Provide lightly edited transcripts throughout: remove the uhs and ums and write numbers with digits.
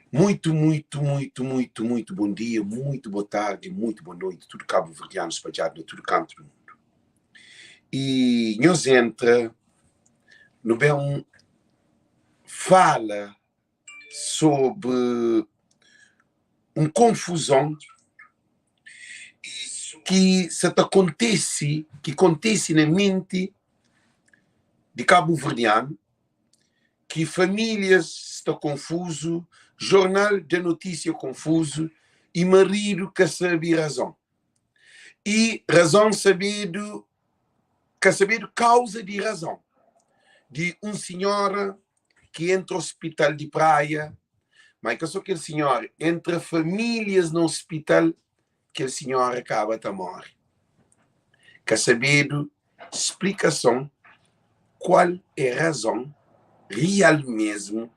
Muito, muito, muito, muito, muito bom dia, muito boa tarde, muito boa noite, tudo cabo-verdiano espalhado na tudo canto do mundo. E nós entra no bem fala sobre um confusão ki sa ta kontese, ki kontese na menti di kabuverdianu, ki famílias sta konfuzu, jornal da notísia konfuzu i maridu ka sabe razon. I razon sabedu, ka sabedu kauza di razon di un sinhora ki entra ospital di Praia, ma e ka so kel sinhora, entra famílias na ospital, kel sinhora kaba ta more. Ka sabedu splikason kual é razon rial mesmu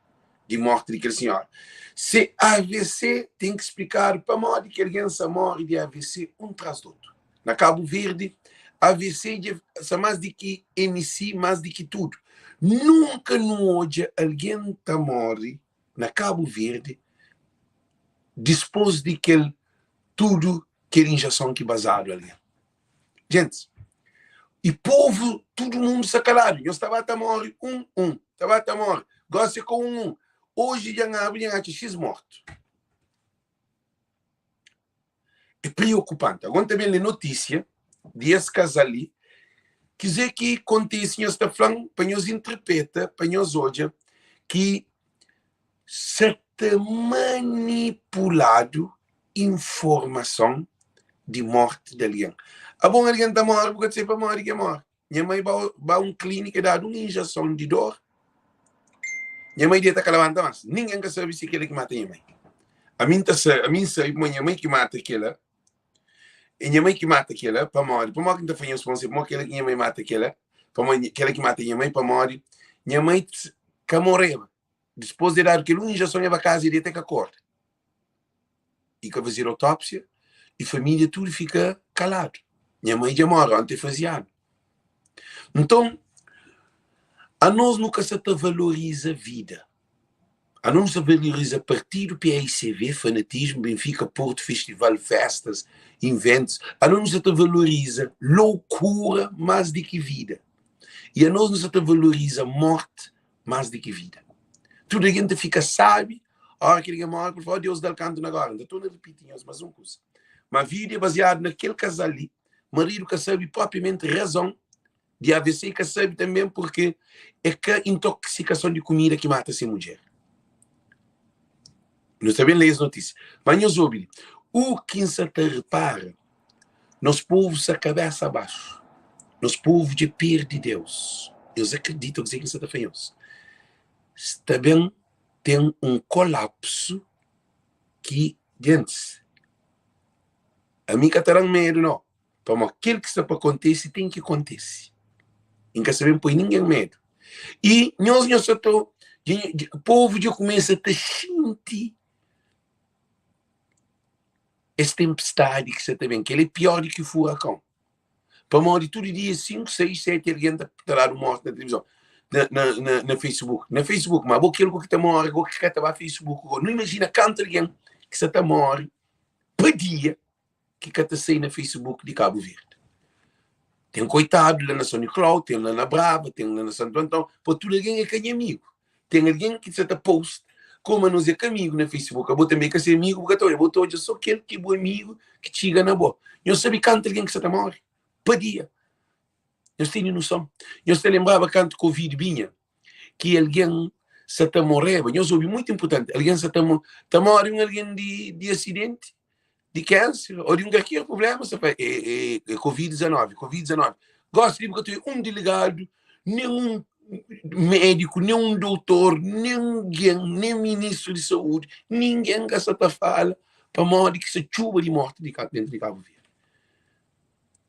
di morti di kel sinhora. Se AVC ten ki splikadu pamodi ki algen sa more di AVC un tras di otu. Na Kabu Verdi, AVC dja sa más di ki MC, más di ki tudu. Nunka nu odja algen ta more na Kabu Verdi dispôs di kel tudu kel injeson ki bazadu algen. Gentis, i povu, tudu mundu sta kaladu. Nhos ta ba ta more un, un, ta ba ta more. Gósi é ka un, un. Oji dja N abri dja N atxa xis mortu. É preokupanti. Agora N ta ben lé notísia di es kazal li. Kuzê ki kontise nhos ta fla-m pa nhos interpreta, pa nhos odja ki sa ta manipuladu informason di morti di algen. Abo un algen ta móre, bu ka ta sabe pamodi ki el móre. Nha mai ba, ba un klínika, dadu un injeson di dor. Nha mai deta ka labanta más. Ningen ka sabe si kela ki mata nha mai. Ami N ta sabe, ami N sabe ma nha mai ki mata kela. É nha mai ki mata kela, pamodi? Pamodi ki N ta fla nhos pa N sabe pamodi kela ki nha mai mata kela, pamodi kela ki mata nha mai, pamodi nha mai ka moreba. Dispôs di e dadu kel un injeson, e ba kaza e deta e ka korda. E ka fazedu autópsia e família tudu fika kaladu. Nha mai dja móre, onti e faze anu. Nton, anos nu ka sa ta valoriza vida. Anos nu sa valoriza partidu, paicv, fanatismu, Benfika, Porto, festival, festas, inventus. Anos nu sa ta valoriza loukura más di ki vida. I anos nu sa ta valoriza morti más di ki vida. Tudu algen ta fika sábi óra ki algen móre, pur favor, Deus da-l kantu na góra. N ta torna ripiti nhos más un kuza, ma vida é baziadu na kel kazal li, maridu ka sabe propriamenti razon di AVC i ka sabe tanbê purke é ka intoksikason di kumida ki mata se mudjer. Nu ta ben lé es notísia. Má nhos obi li, u ki N sa ta repara Nos povu sta kabesa baxu. Nos povu dja perde Deus. Nhos akredita kuzê ki N sta ta fla nhos? Sta ben ten un kolapsu ki gentis, ami ka ta da-m medu nau, pamodi kel ki sta pa kontise ten ki kontise. I N ka sta ben poi ningen medu. I nhos, nhos sta ta, povu dja kumesa ta xinti Es tenpestadi ki sa ta ben, kel-li é piór di ki furakon. Pamodi tudu dia 5, 6, 7 algen ta dadu morti na tilivizon, na, na, na, na Facebook. Na Facebook, ma bo kel ku ki ta móre, bo ki ka ta ba Facebook. Go. Nu imajina kantu algen ki sa ta móre pa dia ki ka ta sai na Facebook di Kabu Verdi. Ten koitadu la na São Nicolau, ten la na Brava, ten la na Santo Antão, pa tudu algen é ka nha amigu. Ten algen ki sa ta post koma nos é ka amigu na Facebook, abo tanbe ka se amigu, bu ka ta odja, bo ta odja so kel ki bu amigu ki txiga na bo. Nhos sabe kantu algen ki sa ta more pa dia? Nhos tene noson? Nhos ta lenbraba kantu Covid binha ki algen sa ta moreba? Nhos obi, muitu inpurtanti, algen sa ta ta more un algen di di asidenti, di kanser ô di un kalker prubléma, sa fla é é é Covid 19, Covid 19. Gósi li bu ka ta obi un delegadu, nen un médiku, nen un doutor, ningen, nen ministru di saúdi, ningen ka sa ta fala pamodi ki sta txuba di morti di dentu di Kabu Verdi.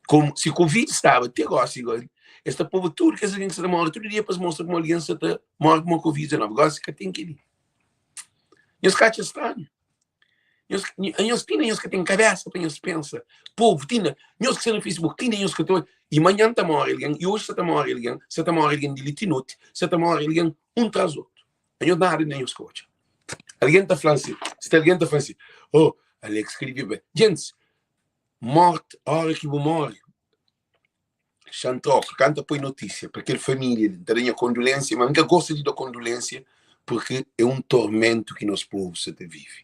Komu si Covid staba te gósi, gósi es ta poba tudu kes algen ki sa ta móre tudu dia pa es mostra kuma algen sa ta móre kuma Covid 19. Gósi ka ten kel-li. Nhos ka atxa stranhu? Nhos, nhos tinda nhos ka ten kabesa pa nhos pensa. Povu, tinda nhos ki sta na Facebook, tinda nhos ka ta odja. I manhan ta móre algen, i oji sa ta móre algen, sa ta móre algen di li ti noti, sa ta móre algen un tras otu. Anhos nada inda nhos ka odja. Algen ta fla-m si, sta algen ta fla-m si, oh, Alex ka devia bai. Gentis, morti, ora ki bu móre, xa-m troka, ka N ta poi notísia pa kel família li, N ta da nha kondulénsia, ma N ka gosta di da kondulénsia purki é un tormentu ki nos povu sa ta vive.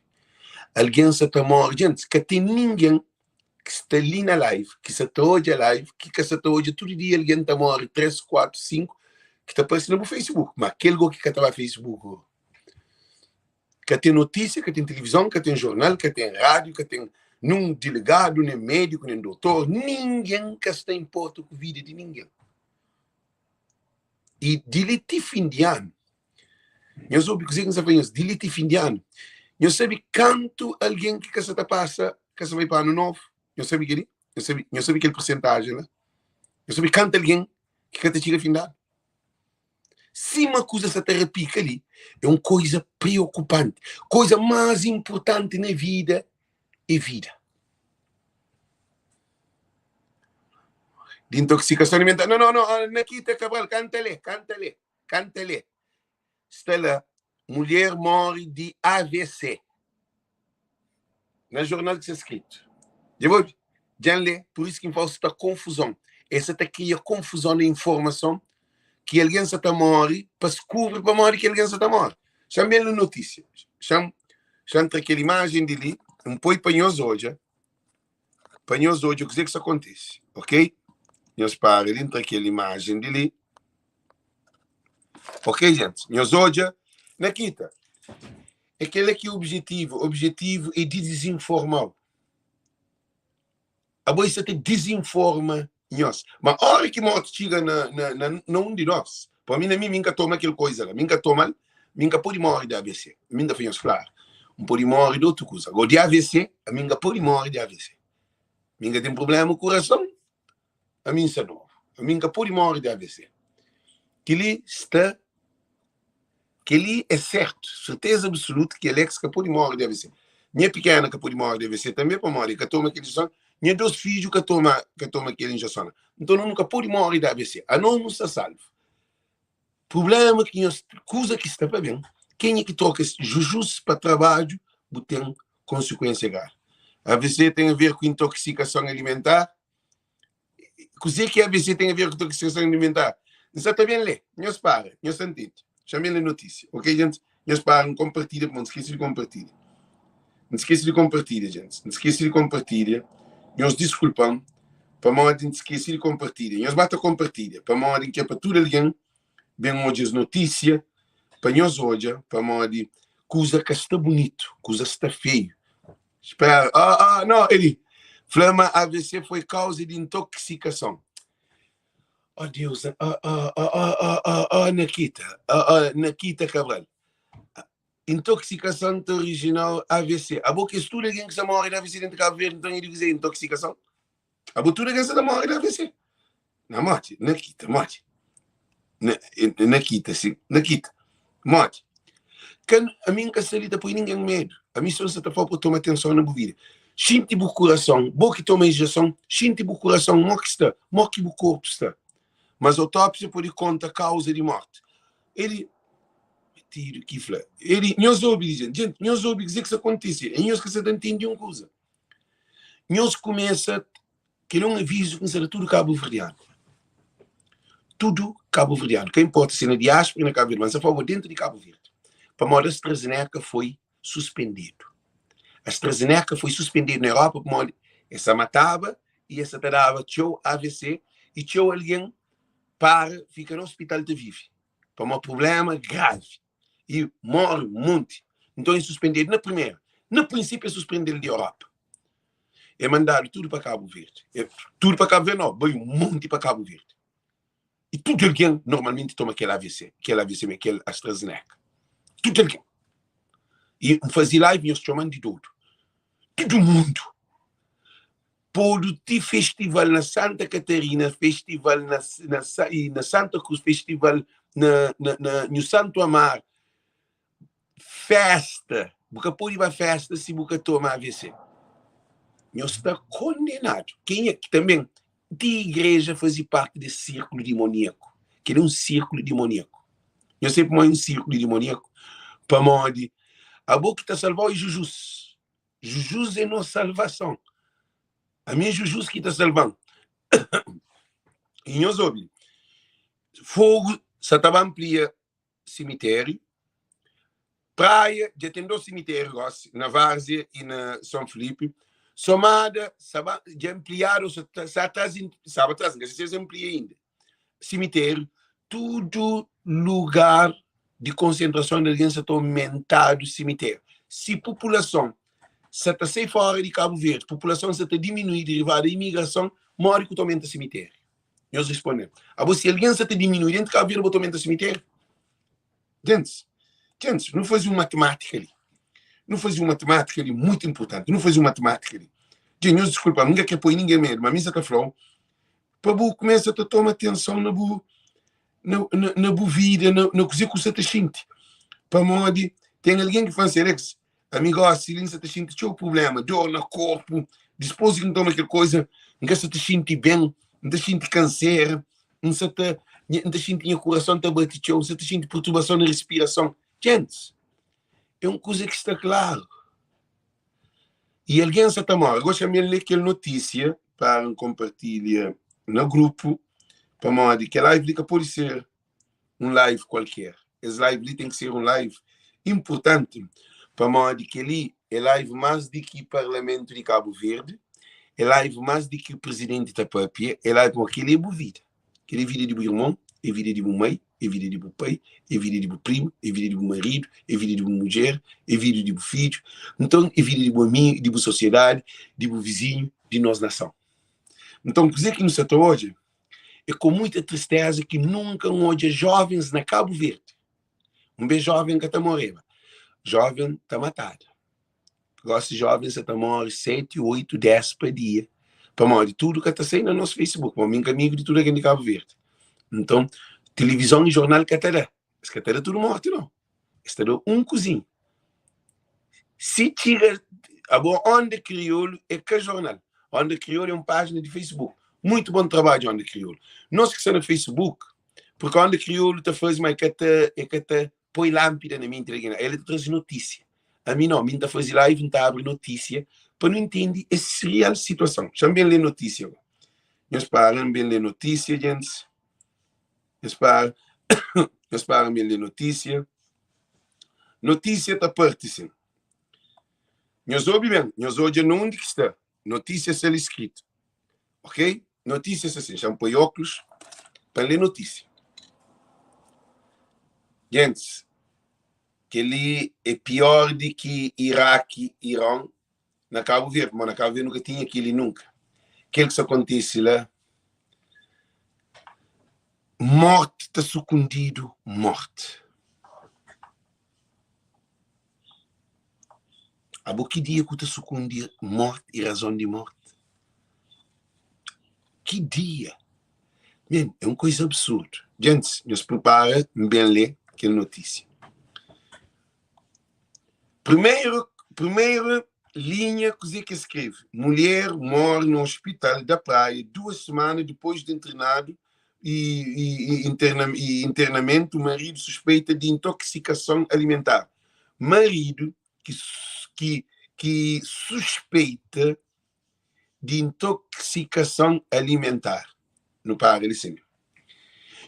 Algen sa ta móre, gentis, ka ten ningen ki sta li na live, ki sa ta odja live, ki ka sa ta odja tudu dia algen ta móre 3, 4, 5, ki ta parse na bu Facebook, ma kel go ki ka ta ba Facebook go. Ka ten notísia, ka ten tilivizon, ka ten jornal, ka ten rádiu, ka ten nun dilegadu, nen médiku, nen dotor, ningen ka sta inporta ku vida di ningen. I di li ti fin di anu, nhos obi kuzê ki N sta fla nhos, di li ti fin di anu, nhos sabe kantu algen ki ka sa ta pasa, ka sa bai pa anu novu? Nhos sabe kel-li? Nhos sabe, nhos sabe kel persentajen la? Nhos sabe kantu algen ki ka ta txiga fin di anu? Sima kuza sa ta rapika li, é un koiza preokupanti. Koiza más inpurtanti na vida é vida. Di intoksikason alimentar. Não, não, não, Nakita Cabral, kanta lê, kanta lê, kanta lê. Sta la, mulher morre di AVC. Na jornal ki sta skritu. Dja bu obi? Dja N lé, pur isu ki N fla-u sta konfuzon. Es sa ta kria konfuzon na informason ki algen sa ta móre pa skubri pamodi ki algen sa ta móre. Xa-m ben lé notísia. Xa-m xa-m tra kel imajen di li, N poi pa nhos odja, pa nhos odja kuzê ki sta kontise, ok? Nhos para li, N tra kel imajen di li. Ok, gente? Nhos odja na kita. É kel-la ki é obijetivu. Obijetivu é di dizinforma-u. Abo i sa ta dizinforma nhos. Ma óra ki morti txiga na, na, na, na un di nos, pa mi na mi, mi N ka toma kel koiza la, mi N ka toma-l, mi N ka pode móre di AVC. Mi N ta fla nhos klaru, N pode móre di otu kuza. Agora, di AVC, ami N ka pode móre di AVC. Mi N ka ten prubléma ku kurason, ami N sta novu. Ami N ka pode móre di AVC. Kel-li sta Kel-li é sértu, serteza absolutu ki Alex ka pode móre di AVC. Nha pikena ka pode móre di AVC tanbê pamodi el ka toma kel injeson. Nha dos fidju ka toma ka toma kel injeson la. Nton nu ka pode móre di AVC. Anos nu sta salvu. Prubléma ki nhos kuza ki sta pa ben, kenha ki troka es jujus pa trabadju bu ten konsikuénsia gravi. AVC ten a ver ku intoksikason alimentar? Kuzê ki ABC ten a ver ku intoxicação alimentar? N sa ta ben lé. Nhos para. Nhos ta ntende. Xa-m ben lé notísia. Ok, gentis? Nhos para. N konpartilha pamodi N skese di konpartilha. N skese di konpartilha, gentis. N skese di konpartilha. Nhos diskulpa-m pamodi N skese di konpartilha. Nhos ba ta konpartilha pamodi N kre pa tudu algen ben odja es notísia, pa nhos odja pamodi kuza ka sta bunitu, kuza sta feiu. Spera, ah, ah, no, Eli fla ma AVC foi kauza di intoxikason. Oh Deus, ah, ah, ah, ah, ah, ah, ah, Nakita, ah, ah, Nakita Cabral. Intoxikason ta original AVC. Abo ki es tudu algen ki sa morre di AVC dentro de Cabo Verde, nton é di kuzê? Intoxikason? Abo tudu algen sa ta morre di AVC? Na moti, Nakita, moti. Na, Nakita, si, Nakita, moti. Ka, ami N ka sta li ta poi ningen medu. Ami so N sta ta fla-u pa toma atenson na bu vida. Xinti bu kurason, bo ki toma injeson, xinti bu kurason mo ki sta, mo ki bu korpu sta. Mas autópsia pode konta kauza di morti. Eli, metidu ki fla. Eli, nhos obi li, jenti. Jenti, nhos obi kuzê ki sta kontise. E nhos ka sta ta ntende un kuza. Nhos kumesa Kel é un avizu ki N sta da tudu kabuverdianu. Tudu kabuverdianu, ka inporta si é na diáspora, na Kabu Verdi, ma N sta fla bo dentu di Kabu Verdi, pamodi AstraZeneca foi suspendedu. AstraZeneca foi suspendedu na Europa pamodi es sa mataba y es sa ta daba txeu AVC y txeu algen para, fika na ospital ta vive pamodi prubléma gravi y móre monti. Nton es suspendedu na primeru. Na prinsípiu es suspende-l di Europa. É mandadu tudu pa Kabu Verdi. É, tudu pa Kabu Verdi, não, bai un monti pa Kabu Verdi. E tudu algen normalmenti toma kel AVC, kel AVC mesmo, kel AstraZeneca. Tudu algen. E N faze live, nhos txoma-m di dodu. Tudu mundu. Podu ti festival na Santa Catarina, festival na, na, na Santa Cruz, festival na, na, na Nhu Santo Amaro, Festa, bu ka pode ba festa si bu ka toma AVC. Nhos sta kondenadu. Kenha ki tanben ti igreja faze parti des sirkulu dimoniaku. Kel é un sirkulu dimoniaku. Nhos sabe pamodi é un sirkulu dimoniaku? Pamodi. Abo ki ta salva-u é Jujus. Jujus é nos salvason. Ami é Jujus ki ta salva-m. I nhos obi, fogu sa ta ba anplia simitériu. Praia dja ten dos simitériu gosi, na Várzea i na Son Filipi. Somada sa ba dja anpliadu, sa sa ta sa ba tras, N ka si es anplia inda. Simitériu, tudu lugar di konsentrason di algen sa ta omentadu simitériu. Si populason sa ta sai fora di Kabu Verdi, populason sa ta diminui derivadu di imigrason, modi ku ta omenta simitériu? Nhos responde-m. Abo, si algen sa ta diminui dentu Kabu Verdi, bo ta omenta simitériu? Gentis, gentis, nu faze un matimátika li. Nu faze un matimátika li mutu inpurtanti. Nu faze un matimátika li. Dja, nhos diskulpa-m, N ka kre poi ningen medu, ma mi sa ta fla-u pa bu kumesa ta toma atenson na bu na, na, na bu vida, na, na kuze ku sa ta xinti. Pamodi ten algen ki fla-m, Alex, ami gosi li N sa ta xinti txeu prubléma, dor na korpu, dispôs di ki N toma kel koza, N ka sa ta xinti ben, N ta xinti kansera, N sa ta, N ta xinti nha kurason ta bati txeu, N sa ta xinti perturbason na respirason. Gentis, é un kuza ki sta klaru. I algen sa ta móre. Gosi ami N lé kel notísia pa N konpartilha na grupu, pamodi kel live li ka pode ser un live kualker. Es live li ten ki ser un live inpurtanti, pamodi kel-li é live más di ki Parlamentu di Kabu Verdi, é live más di ki Prizidenti ta pâpia, é live pamodi kel-li é bu vida. Kel-li é vida di bu irmon, é vida di bu mai, é vida di bu pai, é vida di bu primu, é vida di bu maridu, é vida di bu mudjer, é vida di bu fidju. Nton, é vida di bu amigu, di bu sosiedadi, di bu vizinhu, di nos nason. Nton, kuzê ki nu sa ta odja é ku muita tristeza ki nunka N odja jovens na Kabu Verdi. Un bês joven ka ta moreba, joven ta matada. Gosi joven sa ta more 7, 8, 10 pa dia. Pamodi tudu ka ta sai na nos Facebook, pamodi mi N ka amigu di tudu algen di Kabu Verdi. Nton, tilivizon i jornal ka ta da. Es ka ta da tudu morti nau. Es ta da un kuzinha. Si txiga abo Onda Kriolu é ka jornal. Onda Kriolu é un pájina di Facebook. Muitu bon trabadju Onda Kriolu. Nos ki sta na Facebook, purki Onda Kriolu ta faze ma e ka ta e ka ta poi lánpida na menti di algen. El ta traze notísia. Ami nau, mi N ta faze live, N ta abri notísia pa nu intende es real situason. Xa-m ben lé notísia gó. Nhos para, N ben lé notísia, djentis. Nhos para, nhos para mi lé notísia. Notísia ta parti sin. Nhos obi ben, nhos odja na undi ki sta. Notísia sta li skritu. Ok? Notísia sta sin. Xa-m poi óklus pa N lé notísia. Gentis, kel-li é pior di ki Iraki, Iron na Kabu Verdi. Pamodi na Kabu Verdi nu ka tinha kel-li nunka. Kel ki sta kontise la, morti ta sukundidu morti. Abo ki dia ku ta sukundi morti i razon di morti? Ki dia? Men, é un koisa absurdu. Gentis, nhos pripara, N ben lé kel notísia. Primeru, primeru linha kuzê ki es skrebe, Mulher morre na hospital da Praia duas semana depois de internado e, e, e, interna, e internamento, marido suspeita de intoxicação alimentar. Marido ki, ki, ki suspeita di intoxikason alimentar. Nu para li sin.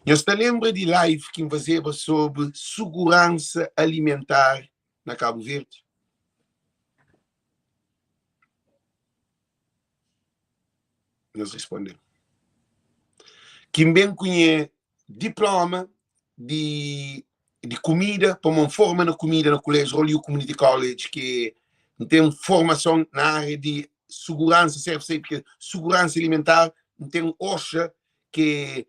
Nhos ta lenbra di live ki N fazeba sobri suguransa alimentar na Kabu Verdi? Nhos responde-m. Ki N ben ku nha diploma di di kumida, pamodi N forma na kumida na kuléjiu Royal Community College, ki N ten formason na ária di suguransa, serve sei porque suguransa alimentar, N ten OSHA, ki é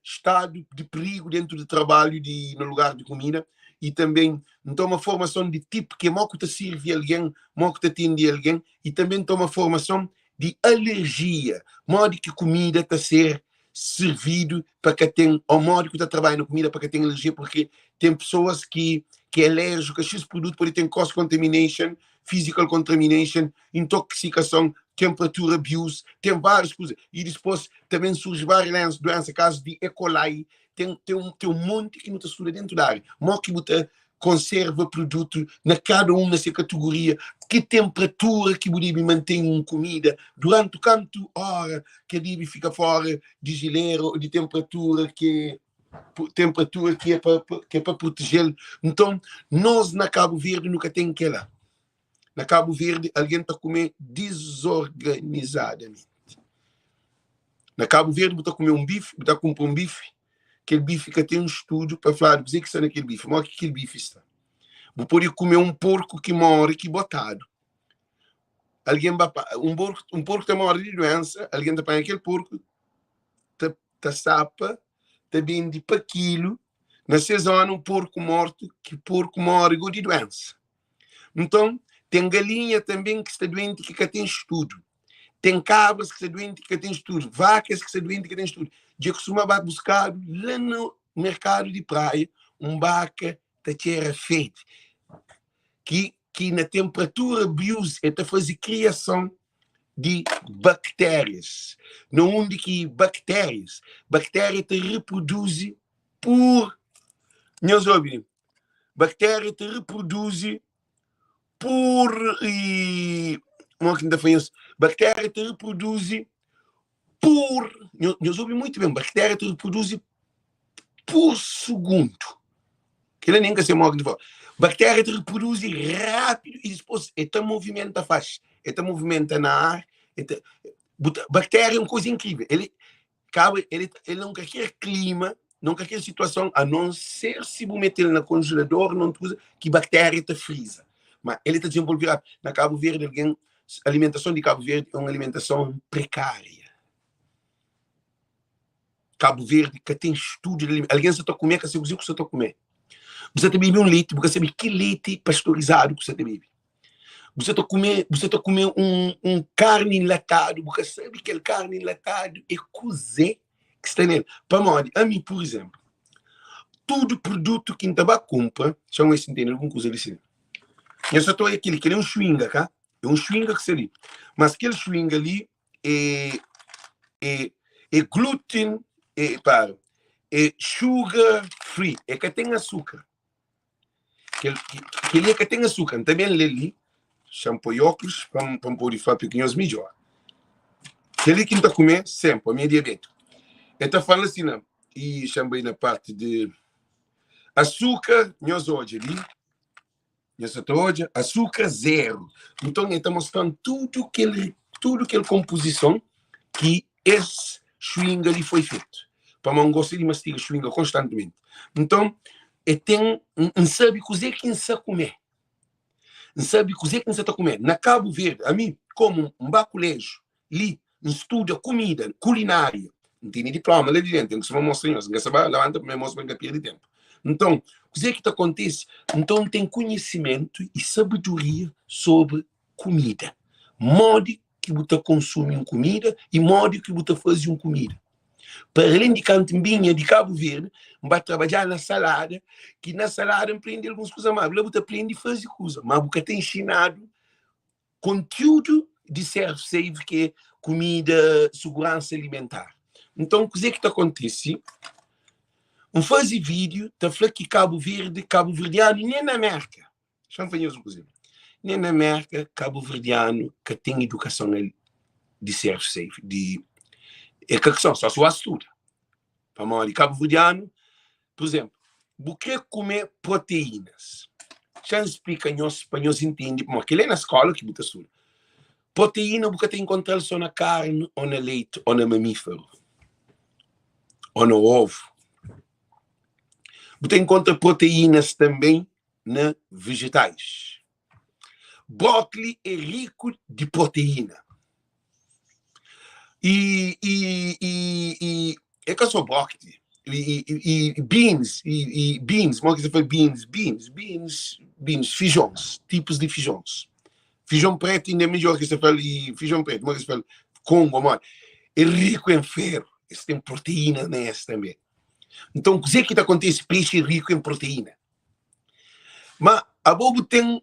stadu di perigu dentu di trabalhu di na lugar di kumida, i tanben N toma formason di tip, ki é mo ku ta sirvi algen, mo ku ta atendi algen, i tanben N toma formason di alerjia, modi ki kumida ta ser servidu pa ka ten ô modi ku ta trabadja na kumida pa ka ten alerjia porque ten pessoas ki ki é alérgico a X produto pode ten cross contamination, physical contamination, intoxicação, temperatura abuse, ten várias kuzas e dispôs também surge várias doença, caso de E. coli, ten ten um, ten um monte ki nu ta studa dentu da área, mo ki bu ta. konserva produtu na kada un na se kategoria, ki tenpratura ki bu debe mantén un kumida, durantu kantu óra ki el debe fika fóra di jilera ô di tenpratura ki tenpratura ki é pa ki é pa proteje-l. Nton, nos na Kabu Verdi nu ka ten kel-la. Na Kabu Verdi algen ta kume dizorganizadamenti. Na Kabu Verdi bu ta kume un bifi, bu ta kunpra un bifi, kel bifi ka ten studu pa fladu kuzê ki sta na kel bifi, modi ki kel bifi sta. Bu pode kume un porku ki móre ki botadu. Algen ba pa, un porku, un porku ta móre di duénsa, algen ta panha kel porku, ta, ta sapa, ta bende pa kilu. Na se zóna, un porku mortu, ki porku móre go di duénsa. Nton, ten galinha tanben ki sta duenti ki ka ten studu. Ten kabras ki sta duenti ki ka ten studu. Vakas ki sta duenti ki ka ten studu. Dja kustuma ba buskadu la na merkadu di Praia un baka ta txera fedi, ki ki na tenpratura brius el ta faze kriason di baktérias. Na undi ki baktérias, baktéria ta riproduzi pur, nhos obi, baktéria ta riproduzi pur i mo ki N ta fla nhos, baktéria ta riproduzi pur, nhos obi muitu ben, baktéria ta riproduzi pur sugundu. Kel-la nen ka se mo ki N ta fla. Baktéria ta riproduzi rápidu i dipôs el ta movimenta faxi, el ta movimenta na ar, el ta, bu ta, baktéria é un kuza inkrível, el Kaba, el, el não quer clima, não quer situação, a não ser se bu meter na congelador, não usa, que bactéria te frisa. Mas ele está desenvolve rápido. Na Cabo Verde, alguém, alimentação de Cabo Verde é uma alimentação precária. Cabo Verde que tem estudo de alguém só está comer, que sabe o que você está comer. Você está bebe um leite, você sabe que leite pasteurizado que você está bebe. Bu sa ta kume, bu sa ta kume un, un karni enlatadu, bu ka sabe kel karni enlatadu é kuzê ki sta nel. Pamodi, ami, pur izénplu, tudu produtu ki N ta ba kunpra, xa-m wê si N tene algun kuza li sin. Nha sa ta odja kel-li, kel-li é un xuinga, ka? É un xuinga ki sta li. Mas kel xuinga li é, é, é gluten, é, para, é sugar free, é ka ten asukar. Kel, kel-li é ka ten asukar. N ta ben lê li, xa-m poi óklus pa N, pa N pode fla pa nhos midjór. Kel-li ki N ta kume sénpri, ami é diabétiku. El ta fala si na, i xa-m bai na parti di asukar, nhos odja li, nhos sa ta odja, asukar zeru. Nton, el ta mostra-m tudu kel, tudu kel konpozison ki es xuinga li foi fetu. Pamodi N gosta di mastiga xuinga konstantimenti. Nton, e ten, N sabe kuzê ki N sa kume. N sabe kuzê ki N sa ta kume. Na Kabu Verdi, ami, komu N ba kuléjiu li, N studa kumida, kulinária, N tene diploma la di déntu, N kustuma mostra nhos, N ka sa ba labanta pa mi mostra pa N ka perde ténpu. Nton, kuzê ki ta kontise? Nton, N ten konhisimentu i sabedoria sobri kumida. Modi ki bu ta konsumi un kumida i modi ki bu ta faze un kumida. Para alén di kantu N binha di Kabu Verdi, N ba trabadja na Salada, ki na Salada N prende alguns kuza más. La bu ta prende faze kuza, má bu ka ta inxinadu kontiúdu di Serve Save, ki é kumida, suguransa alimentar. Nton, kuzê ki ta kontise? N faze vídiu ta fla ki Kabu Verdi, kabuverdianu nen na Mérka, Xa-m fla nhos un kuza. Nen na Mérka, kabuverdianu ka ten idukason di serve safe, di é ka kison, só si bu studa. Pamodi kabuverdianu, pur izenplu, bu kre kume proteinas. Xa-m splika nhos pa nhos intende, pamodi kel-li é na skóla ki bu ta studa. Proteína bu ka ta inkontra-l só na karni ô na leiti ô na mamíferu ô na ovu. Bu ta inkontra proteínas tanben na vegetais. Brókli é riku di proteína. I, i, i, i é ka só brókli. I, i, i beans, i, i beans, mo ki se fla beans, beans, beans, beans, fijons, tipus di fijons. Fijon pretu inda é midjor ki se fla i fijon pretu, mo ki se fla kongo, mo. É riku en feru, es ten proteína na es tanbe. Nton, kuzê ki ta kontise? Pexi é riku en proteína. Ma abo bu ten.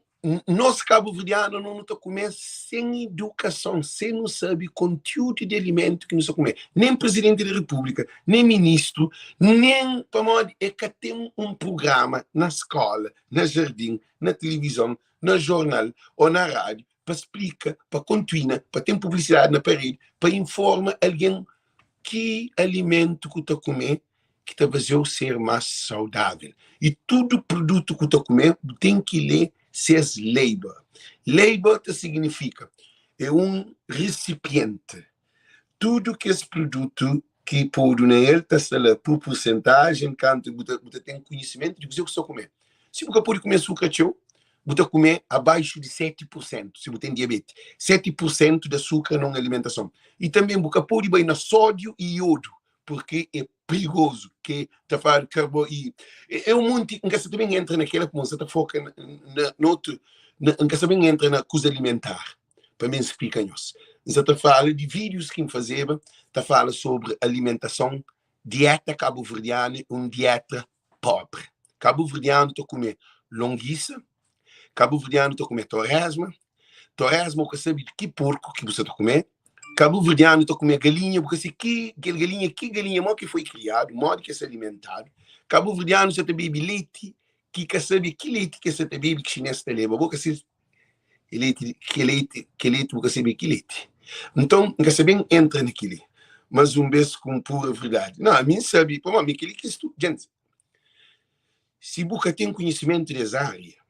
Nos kabuverdianu no nu ta kume sen idukason, sen nu sabe kontiúdu di alimentu ki nu sta kume. Nen Prizidenti di Repúblika, nen ministru, nen pamodi e ka ten un prugrama na skóla, na jardin, na tilivizon, na jornal ô na rádiu pa splika, pa kontuina, pa ten publisidadi na paredi, pa informa algen ki alimentu ku ta kume ki ta faze-u ser más saudável. I tudu produtu ku ta kume, bu ten ki lé ses label. Label ta siginifika é un risipienti. Tudu kes produtu ki podu na el ta sta la pur pursentajen, kantu bu ta bu ta ten konhisimentu di kuzê ku sta kume. Si bu ka pode kume sukra txeu, bu ta kume abaixu di 7 pursentu, si bu ten diabeti, 7 pursentu di asukra na un alimentason. I tanbe bu ka pode bai na sódiu i iodu, porque é perigoso que ta fala carbo e é um monte nka sa ta bem entra naquela como sa ta foca na, na, na outro na, nka sa bem entra na coisa alimentar pa mim explica nhos nsa ta fala de vídeos que fazeba ta fala sobre alimentação dieta cabo-verdiana um dieta pobre cabo-verdiano ta comer longuiça Kabuverdianu ta kume toresma, toresma bu ka sabe di ki porku ki bu sa ta kume. Kabuverdianu ta kume galinha, bu ka sabe ki kel galinha, ki galinha, modi ki foi kriadu, modi ki es alimentadu. Kabuverdianu sa ta bebe leti ki ka sabe ki leti ki es sa ta bebe ki xinês ta leba, bo ka sabe leti, ki leti, ki leti bu ka sabe ki leti. Nton, N ka sa ben entra na kel-li, mas un bes ku un pura verdadi. Nau, ami N sabe, pamodi mi kel-li ki N studa, djenti. Si bu ka ten konhisimentu des ária,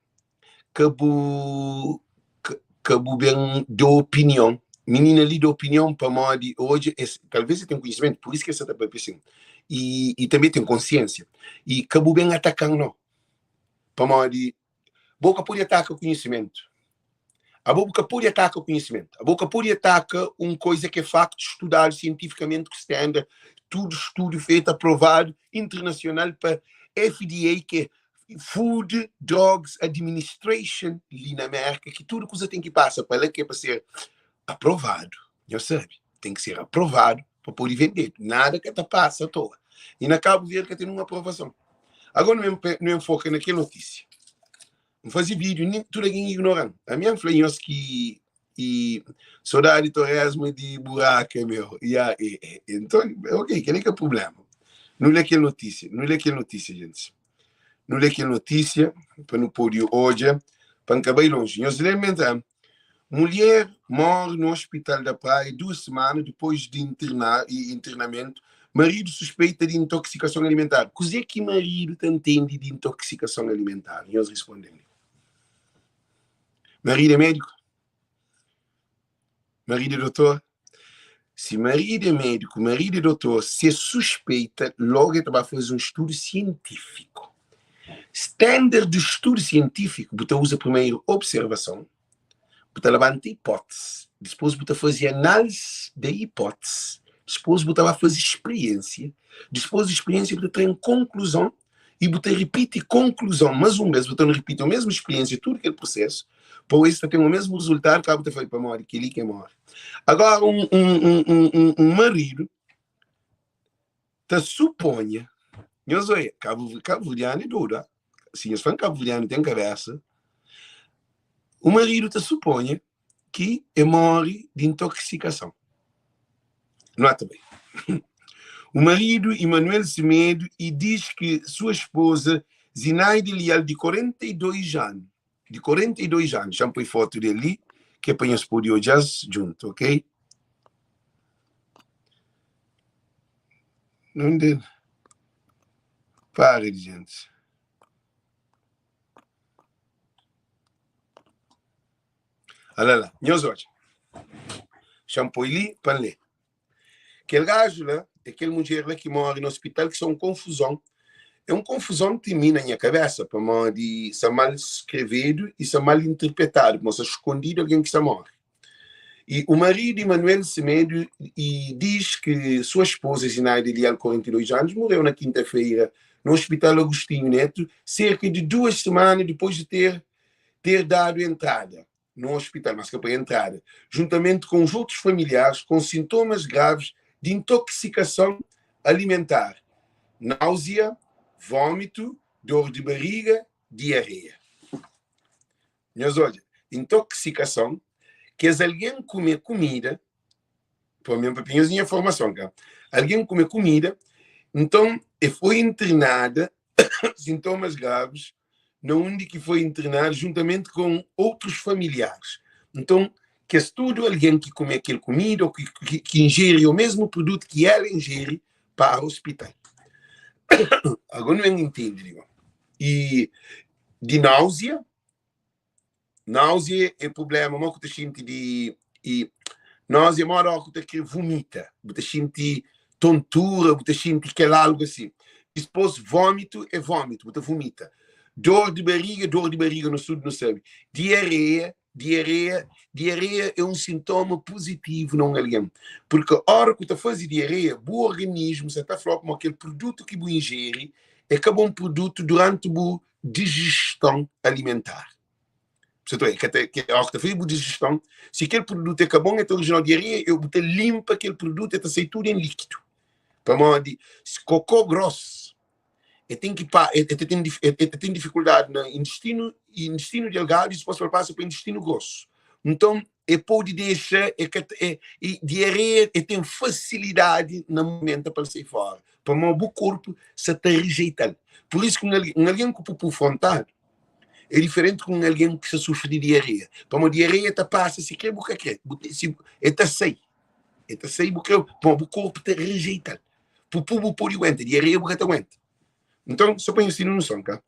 ka bu ka bu ben da opinion. Minina li da opinion pamodi odja es, talvez el ten konhisimentu, pur isu ki el sta ta papia asin. I, i tanbe ten konsiensia. I ka bu ben ataka-m no, pamodi bo ka pode ataka konhisimentu. Abo bu ka pode ataka konhisimentu. Abo ka pode ataka un koiza ki é faktu, studadu sientifikamenti, ku standard, tudu studu fetu, aprovadu internasional pa FDA, ki é Food Drugs Administration li na Merka, ki tudu kuza ten ki pasa pa la, ki é pa ser aprovadu. Nhos sabe, ten ki ser aprovadu pa pode vendedu. Nada ka ta pasa atoa. I na Kabu Verdi ka ten un aprovason. Agora nu enfoka na kel notísia. N faze vídeo, nin tudu algen ignoran. Ami N fla nhos ki i sodadi toresma di buraka meu. Ya, e, e, enton, ok, kel-li ka problema. Nu lê kel notísia, nu lê kel notísia, gentis. Nu lê kel notísia pa nu pode odja, pa N ka bai lonji. Nhos lê mentra Mulher morre no hospital da Praia duas semana depois de internar, internamento. Marido suspeita de intoxicação alimentar. Kuzê ki marido ta ntende di intoxicação alimentar? Nhos responde-m. Marido é médico? Marido é doutor? Si marido é médico, marido é doutor, se suspeita, logo ele ta ba faze um estudo científico. Standard di studu sientífiku, bu ta uza primeru observason, bu ta labanta hipótisi, dipôs bu ta faze análisi da hipótisi, dipôs bu ta ba faze spiriénsia, dipôs di spiriénsia bu ta tra un konkluzon i bu ta ripiti konkluzon más un bês, bu ta ripiti o mesmu spiriénsia tudu kel prusésu pa oji ta ten o mesmu rizultadu ka bu ta fla pamodi kel-li ki móre. Agora un, un, un, un, un maridu ta suponha, nhos oia, kabu, kabuverdianu é dodu, ah? Si nhos fla kabuverdianu ten kabesa, o maridu ta suponha ki e móre di intoksikason. Nota bem. O marido, Emanuel Semedo, e diz que sua esposa, Zinaide Leal, de 42 anos, de 42 anos, já me põe foto dele ali, que é para nós poder olhar junto, ok? Não dele. Para de gente. Ala la, nhos odja. Xa-m poi li pa N lé. Kel gaju la é kel mudjer la ki móre na ospital ki sta un konfuzon. É un konfuzon ti mi na nha kabésa pamodi sta mal skrevedu i sta mal interpretadu, pamodi sta skondidu algen ki sta móre. E o marido Emanuel Semedo e diz que sua esposa Zinaida Leal, 42 anos, morreu na quinta-feira no Hospital Agostinho Neto, cerca de duas semanas depois de ter ter dado entrada no hospital, mas que foi entrada, juntamente com os outros familiares com sintomas graves de intoxicação alimentar, náusea, vômito, dor de barriga, diarreia. Nhos odja, intoksikason, kes algen kume kumida, pa mi pa nhos nha formason ka, algen kume kumida, nton e foi internada sintomas graves na undi ki foi internadu juntamenti com outros familiares. Nton, kes tudu algen ki kume kel kumida ou ki, ki, ki ingeri o mesmu produtu ki ela ingeri para hospital. Agora nu entende li. E di náusea, Náusea é prubléma mó ku ta xinti di i náusea é moda ku ta kre vumita, bu ta xinti tontura, bu ta xinti kel algu asi. Dipôs vómitu é vómitu, bu ta vumita. Dor di bariga, dor di bariga nos tudu nu sabe. Diareia, diareia, diareia é un sintoma puzitivu na un algen, purki óra ku ta faze diareia, bu organismu sa ta fla-u ma kel produtu ki bu injeri é ka bon produtu duranti bu dijeston alimentar. Você tá, que te, que, ó, que ta bu dijeston, se aquele produto é ka bom, é ta original diarreia, eu bu ta limpa aquele produto, é ta sai tudo em líquido. Pamodi, se cocô grosso, é tem que pa, é, é, tem, é, é, tem dificuldade na intestino, intestino delgado e depois passa para intestino grosso. Então, é pode deixar, é, é, é, diarreia, é tem facilidade na momento para sair fora. Pamodi bu korpu sa ta rejeita-l. Pur isu ki un algen ku pupu frontadu é diferenti ku un algen ki sta sufri di diareia. Pamodi diareia ta pasa si kre bu ka kre, bu si el ta sai, el ta sai bu kre, pamodi bu korpu ta rejeita-l. Pupu bu pode aguenta, diareia bu ka ta aguenta. Nton, sô pa nhos tene noson, ka?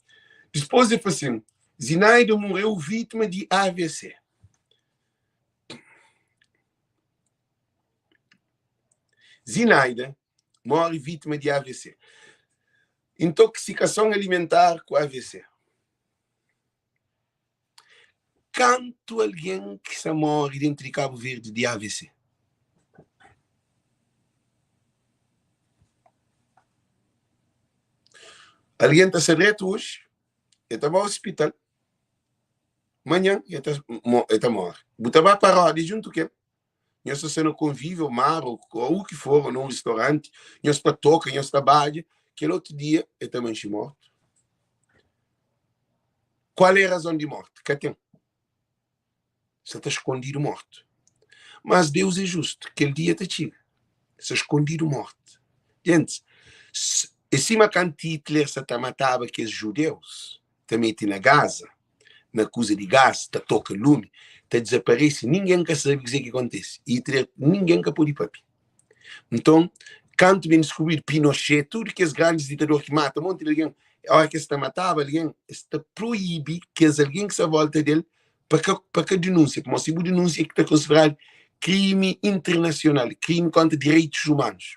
Dipôs el fla sin, Zinaida morreu vítima di AVC. Zinaida móre vítima di AVC. Intoksikason alimentar ku AVC. Kantu algen ki sta móre déntu di Kabu Verdi di AVC? Algen ta sta dretu oji, el ta ba ospital, manhan el ta, el ta móre. Bu ta ba paródia djuntu ku el. Nhos ta sta na konvíviu, ou mar, ou u ki for, ou na un ristoranti, nhos ta toka, nhos ta badja, kel otu dia el ta manxe mortu. Kual é razon di morti? Ka ten. Sa ta skondidu mortu. Mas Deus é justu, kel dia ta txiga. Sa skondidu morti. Gentis, é sima kantu Hitler sa ta mataba kes judeus, ta mete na Gaza, na kuza di gás, ta toka lumi, ta dizaparese, ningen ka sabe kuzê ki kontise. Hitler, ningen ka pode papia. Nton, kantu ben diskubridu, Pinochet, tudu kes grandis ditador ki mata monti di algen, óra ki es ta mataba algen, es ta proibi kes algen ki sta vólta di el pa ka, pa ka dinúnsia. Pamodi si bu dinúnsia, ki ta konsideradu krimi internasional, krimi kóntra direitus umanus.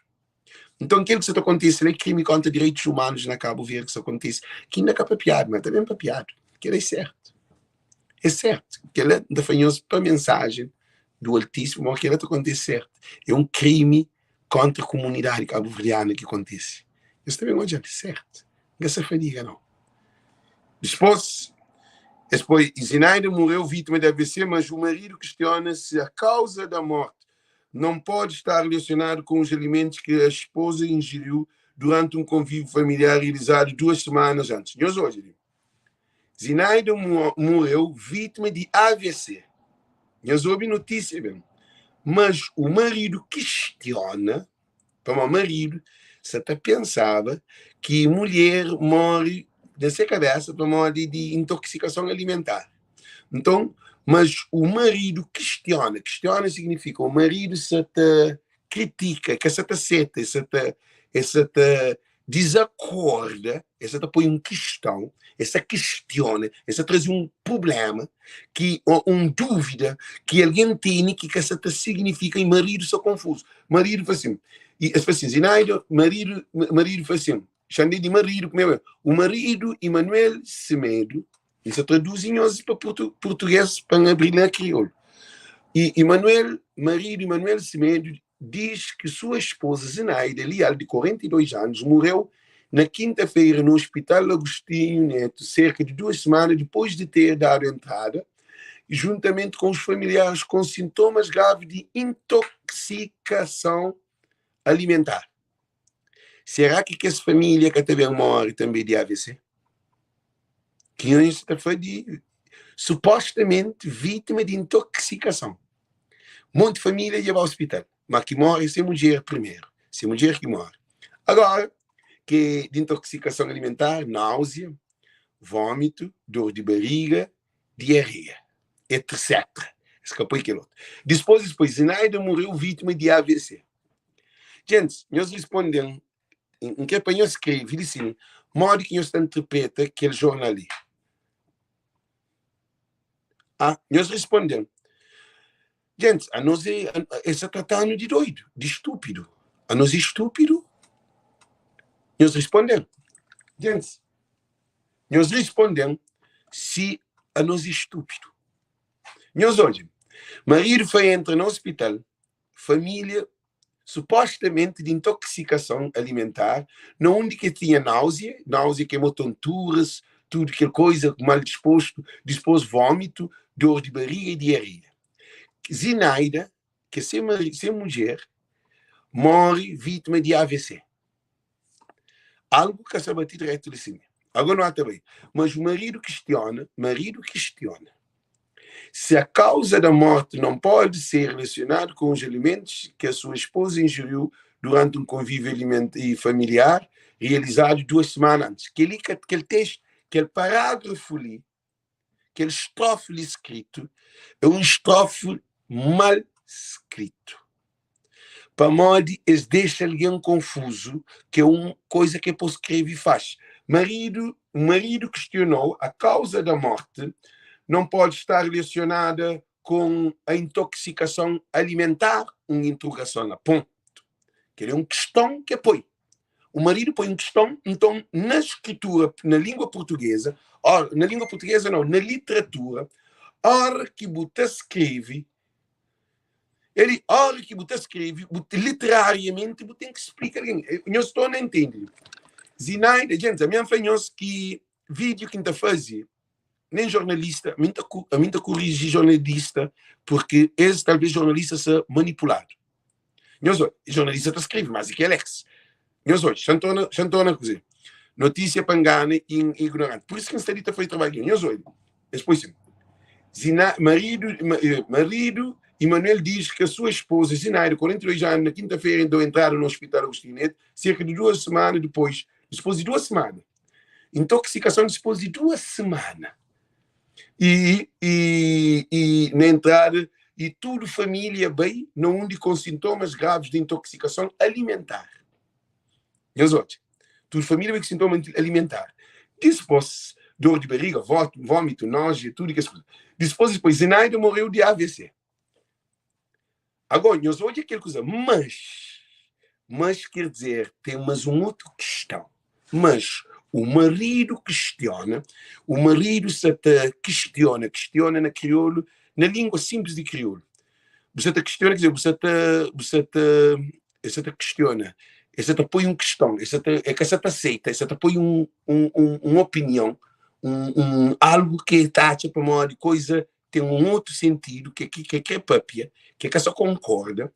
Nton, kel ki sa ta kontise la é krimi kóntra direitus umanus na Kabu Verdi ki sa kontise, ki inda ka papiadu, ma ta ben papiadu. Kel-la é sértu. É sértu. Kel-la, N ta fla nhos pa mensajen do Altíssimo, ma kel-la ta kontise sértu. É un krimi kóntra komunidadi kabuverdiana ki kontise. Nhos ta ben odja-l, sértu. N ka sa fadiga, nau. Dipôs, es poi, Zinaida morreu vítima de AVC, mas o marido questiona se a causa da morte não pode estar relacionado com os alimentos que a esposa ingeriu durante um convívio familiar realizado duas semanas antes. Nhos odja li. Zinaida morreu vítima de AVC. Nhos obi notísia ben. Mas o marido questiona, pamodi marido sa ta pensaba ki mulher morre na se cabeça pamodi di intoxicação alimentar. Nton, mas o marido questiona, questiona significa o marido sa ta critica, ka sa ta seta, sa ta, e sa ta desacorda, e sa ta poi un questão, e sa questiona, e sa traze un problema, ki, o un dúvida ki alguém tene ki ka sa ta significa e marido sa confuso. Marido fla assim, e es fla assim, Zinaida, marido, marido fla assim, Xandé di marido, primeiro, o marido Emanuel Semedo, N sa traduzi nhos pa purtugês pa N abri na kriolu. E Emanuel, maridu Emanuel Semedo, diz que sua esposa Zenaida Leal, de 42 anos, morreu na quinta-feira no Hospital Agostinho Neto, cerca de duas semanas depois de ter dado entrada, juntamente com os familiares com sintomas graves de intoxicação alimentar. Será ki kes família ka ta ben móre tanbê di AVC? Ki nhos ta fla di. Supostamenti vítima di intoksikason. Monti família dja ba ospital, ma ki móre é se mudjer primeru, se mudjer ki móre. Agora, ke di intoksikason alimentar, náuzia, vómitu, dor di bariga, diarreia, etc. Es ka poi kel otu. Dispôs es poi Zinaida morreu vítima di AVC. Gentis, nhos risponde-m, N kre pa nhos skrebe li sin, modi ki nhos ta interpreta kel jornal li. Ah, nhos risponde-m. Gentis, anos é, es sa trata-nu di doidu, di stúpidu. Anos é stúpidu? Nhos risponde-m. Gentis, nhos risponde-m si anos é stúpidu. Nhos odja, maridu foi entra na ospital, família supostamenti di intoksikason alimentar na undi ki el tinha náuzia, náuzia ki é mo tonturas, tudu kel koiza, mal dispostu, dispôs vómitu, dor di bariga i diarreia. Zinaida, ki é se mari, se mudjer, móre vítima di AVC. Algu ka sa bati dretu li sin. Ago nu ata bai. Mas o maridu kistiona, maridu kistiona se a causa da morte não pode ser relacionado com os alimentos que a sua esposa ingeriu durante um convívio aliment e familiar realizado duas semanas antes. Kel-li ka, kel texto, kel parágrafo li, kel estrofe li skritu, é un estrofe mal skritu. Pamodi es dexa algen konfuzu, ki é un koiza ki é pa skrebe faxi. Maridu, marido questionou a causa da morte não pode estar relacionada com a intoxicação alimentar? Un interrogason la, pontu. Kel-li é un kiston ki é poi. O maridu poi un kiston, nton, na skritura, na língua portuguesa, ó, na língua portuguesa nau, na literatura, óra ki bu ta skrebe, Eli, óra ki bu ta skrebe, bu, literariamenti, bu ten ki splika algen. Nhos torna intende. Zinaida, gentis, ami N fla nhos ki vídiu ki N ta faze, nen jornalista, ami N ta, ami N ta koriji jornalista, purki es, talvez jornalista sta manipuladu. Nhos odja, jornalista ta skrebe más di ki Alex. Nhos odja, xa N torna, xa N torna kuze. Notísia pa ngana ignoranti. Pur isu ki N sta li ta faze trabadju li. Nhos odja, es poi sin, Zina, maridu, maridu Emanuel diz que a sua esposa Zinaida, 42 anos, na quinta-feira deu entrada no Hospital Agostinho Neto, cerca de duas semanas depois, depois de duas semanas. Intoxicação depois de duas semanas. E, e, e na entrada, e tudo família bem, na onde com sintomas graves de intoxicação alimentar. Nhos odja, tudu família bai ku sintoma alimentar. Dispôs, dor di bariga, vómitu, nójia, tudu kes kuza. Dispôs, dispôs, Zinaida morreu di AVC. Agó, nhos odja kel kuza. Mas, mas ker dizer, ten mas un otu kistãu. Mas, o maridu kistiona, o maridu sa ta kistiona, kistiona na kriolu, na língua sinplis di kriolu. Bu sa ta kistiona, ker dizer, bu sa ta, bu sa ta Es sa ta kistiona, es sa ta poi un kiston, es sa ta, e ka sa ta seita, es sa ta poi un, un, un, un opinion, un, un algu ki el ta atxa pamodi koiza ten un otu sentidu ke ki ke kre papia, ke ka sa konkorda.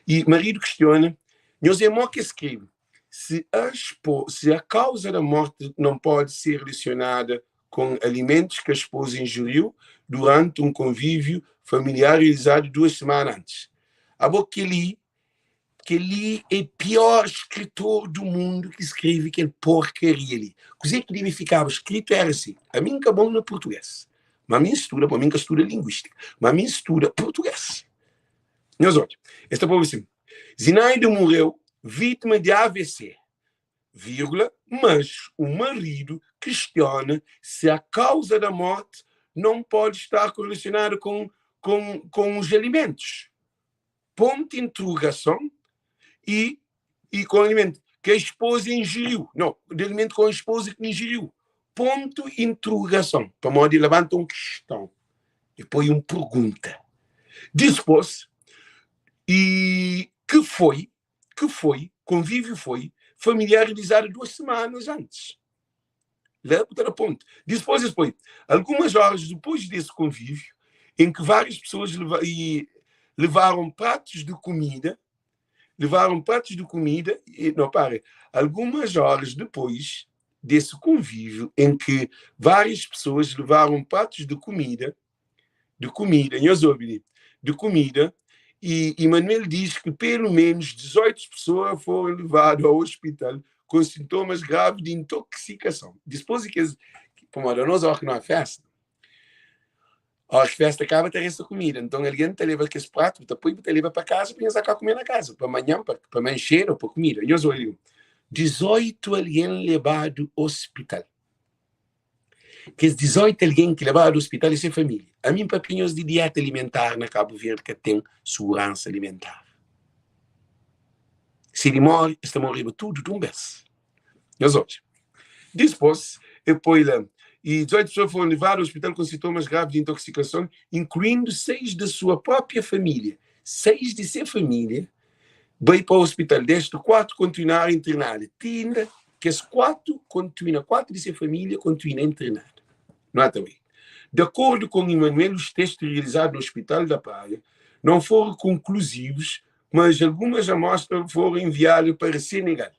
I maridu kistiona, Nhos é mo ke skrebe, se a espo, se a causa da morte não pode ser relacionada com alimentos que a esposa ingeriu durante um convívio familiar realizado duas semanas antes. Abo kel-li Kel-li é pior skritor du mundu ki skrebe kel porkaria li. Kuzê ki debe fikaba skritu éra si, Ami N ka bon na purtugês, má mi N studa, pamodi mi N ka studa linguístika, má mi N studa purtugês. Nhos odja, es ta poba sin, Zinaida morreu vítima di AVC, vírgula, mas o marido questiona se a causa da morte não pode estar correlacionada com, com, com os alimentos. Ponto interrogason e e com alimento que a esposa ingeriu. Não, de alimento com a esposa que ingeriu. Ponto interrogason. Pamodi labanta un kiston e poi un pergunta. Dispôs, e que foi, que foi, convívio foi familiar realizado duas semanas antes. La bu ta da ponto. Dispôs es poi, algumas horas depois desse convívio, em que várias pessoas leva, e levaram pratos de comida, levaram pratos de comida, e, não, pare, algumas horas depois, Desse convívio em que várias pessoas levaram pratos de comida, de comida, nhos obi li, de comida, e Emanuel diz que pelo menos 18 pessoas foram levadas ao hospital com sintomas graves de intoxicação. Dipôs di kes, pamodi anos óras ki nu ba festa, Óras ki fésta kaba, ta resta kumida. Nton, algen ta leba kes pratu, bu ta poi, bu ta leba pa kaza pa nhos ka kume na kaza, pa manhan, pa manxera ô pa kumida. Nhos odja li, 18 algen lebadu ospital. Kes 18 algen ki lebadu ospital é se família. Ami N papia nhos di dieta alimentar na Kabu Verdi ka ten suguransa alimentar. Si di móre, es ta moreba tudu di un bês. Nhos odja. Dispôs, e poi la, e 18 pessoa foram levadas ao hospital com sintomas graves de intoxicação, incluindo 6 da sua própria família. 6 de se família bai pa hospital, deste 4 continuaram internadas. Ti inda, kes 4 continua, 4 de se família continua internada. Não é também? De acordo com Emanuel, os testes realizados no Hospital da Praia não foram conclusivos, mas algumas amostras foram enviadas para Senegal.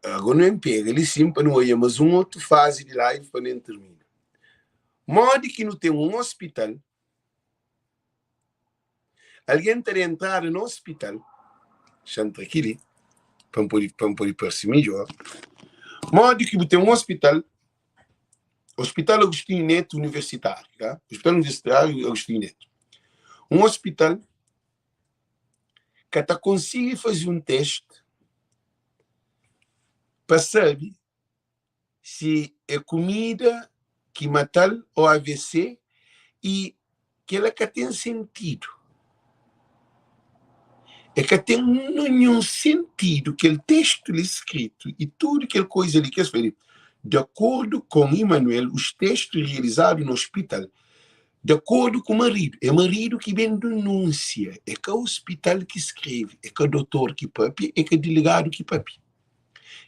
Agora nu pega li sim pa nu oia mas um outro fase di live pa nu termina. Modi ki nu tem um hospital, alguém ta da entrada no hospital, xa ntra ki li pa N pode pa N pode parse midjor. Modi ki bu tem um hospital, Hospital Agostinho Neto Universitário, tá? Hospital Universitário Agostinho Neto. Um hospital ka ta konsigi faze un teste pa sabe si é kumida ki mata-l ô AVC i Kel-la ka ten sentidu. E ka ten ninhun sentidu kel testu li skritu i tudu kel koiza li ki es fla li. Di akordu kon Emanuel, os testus rializadu na ospital, di akordu ku maridu, é maridu ki ben dinúnsia, é ka ospital ki skrebe, é ka dotor ki papia, é ka diligadu ki papia.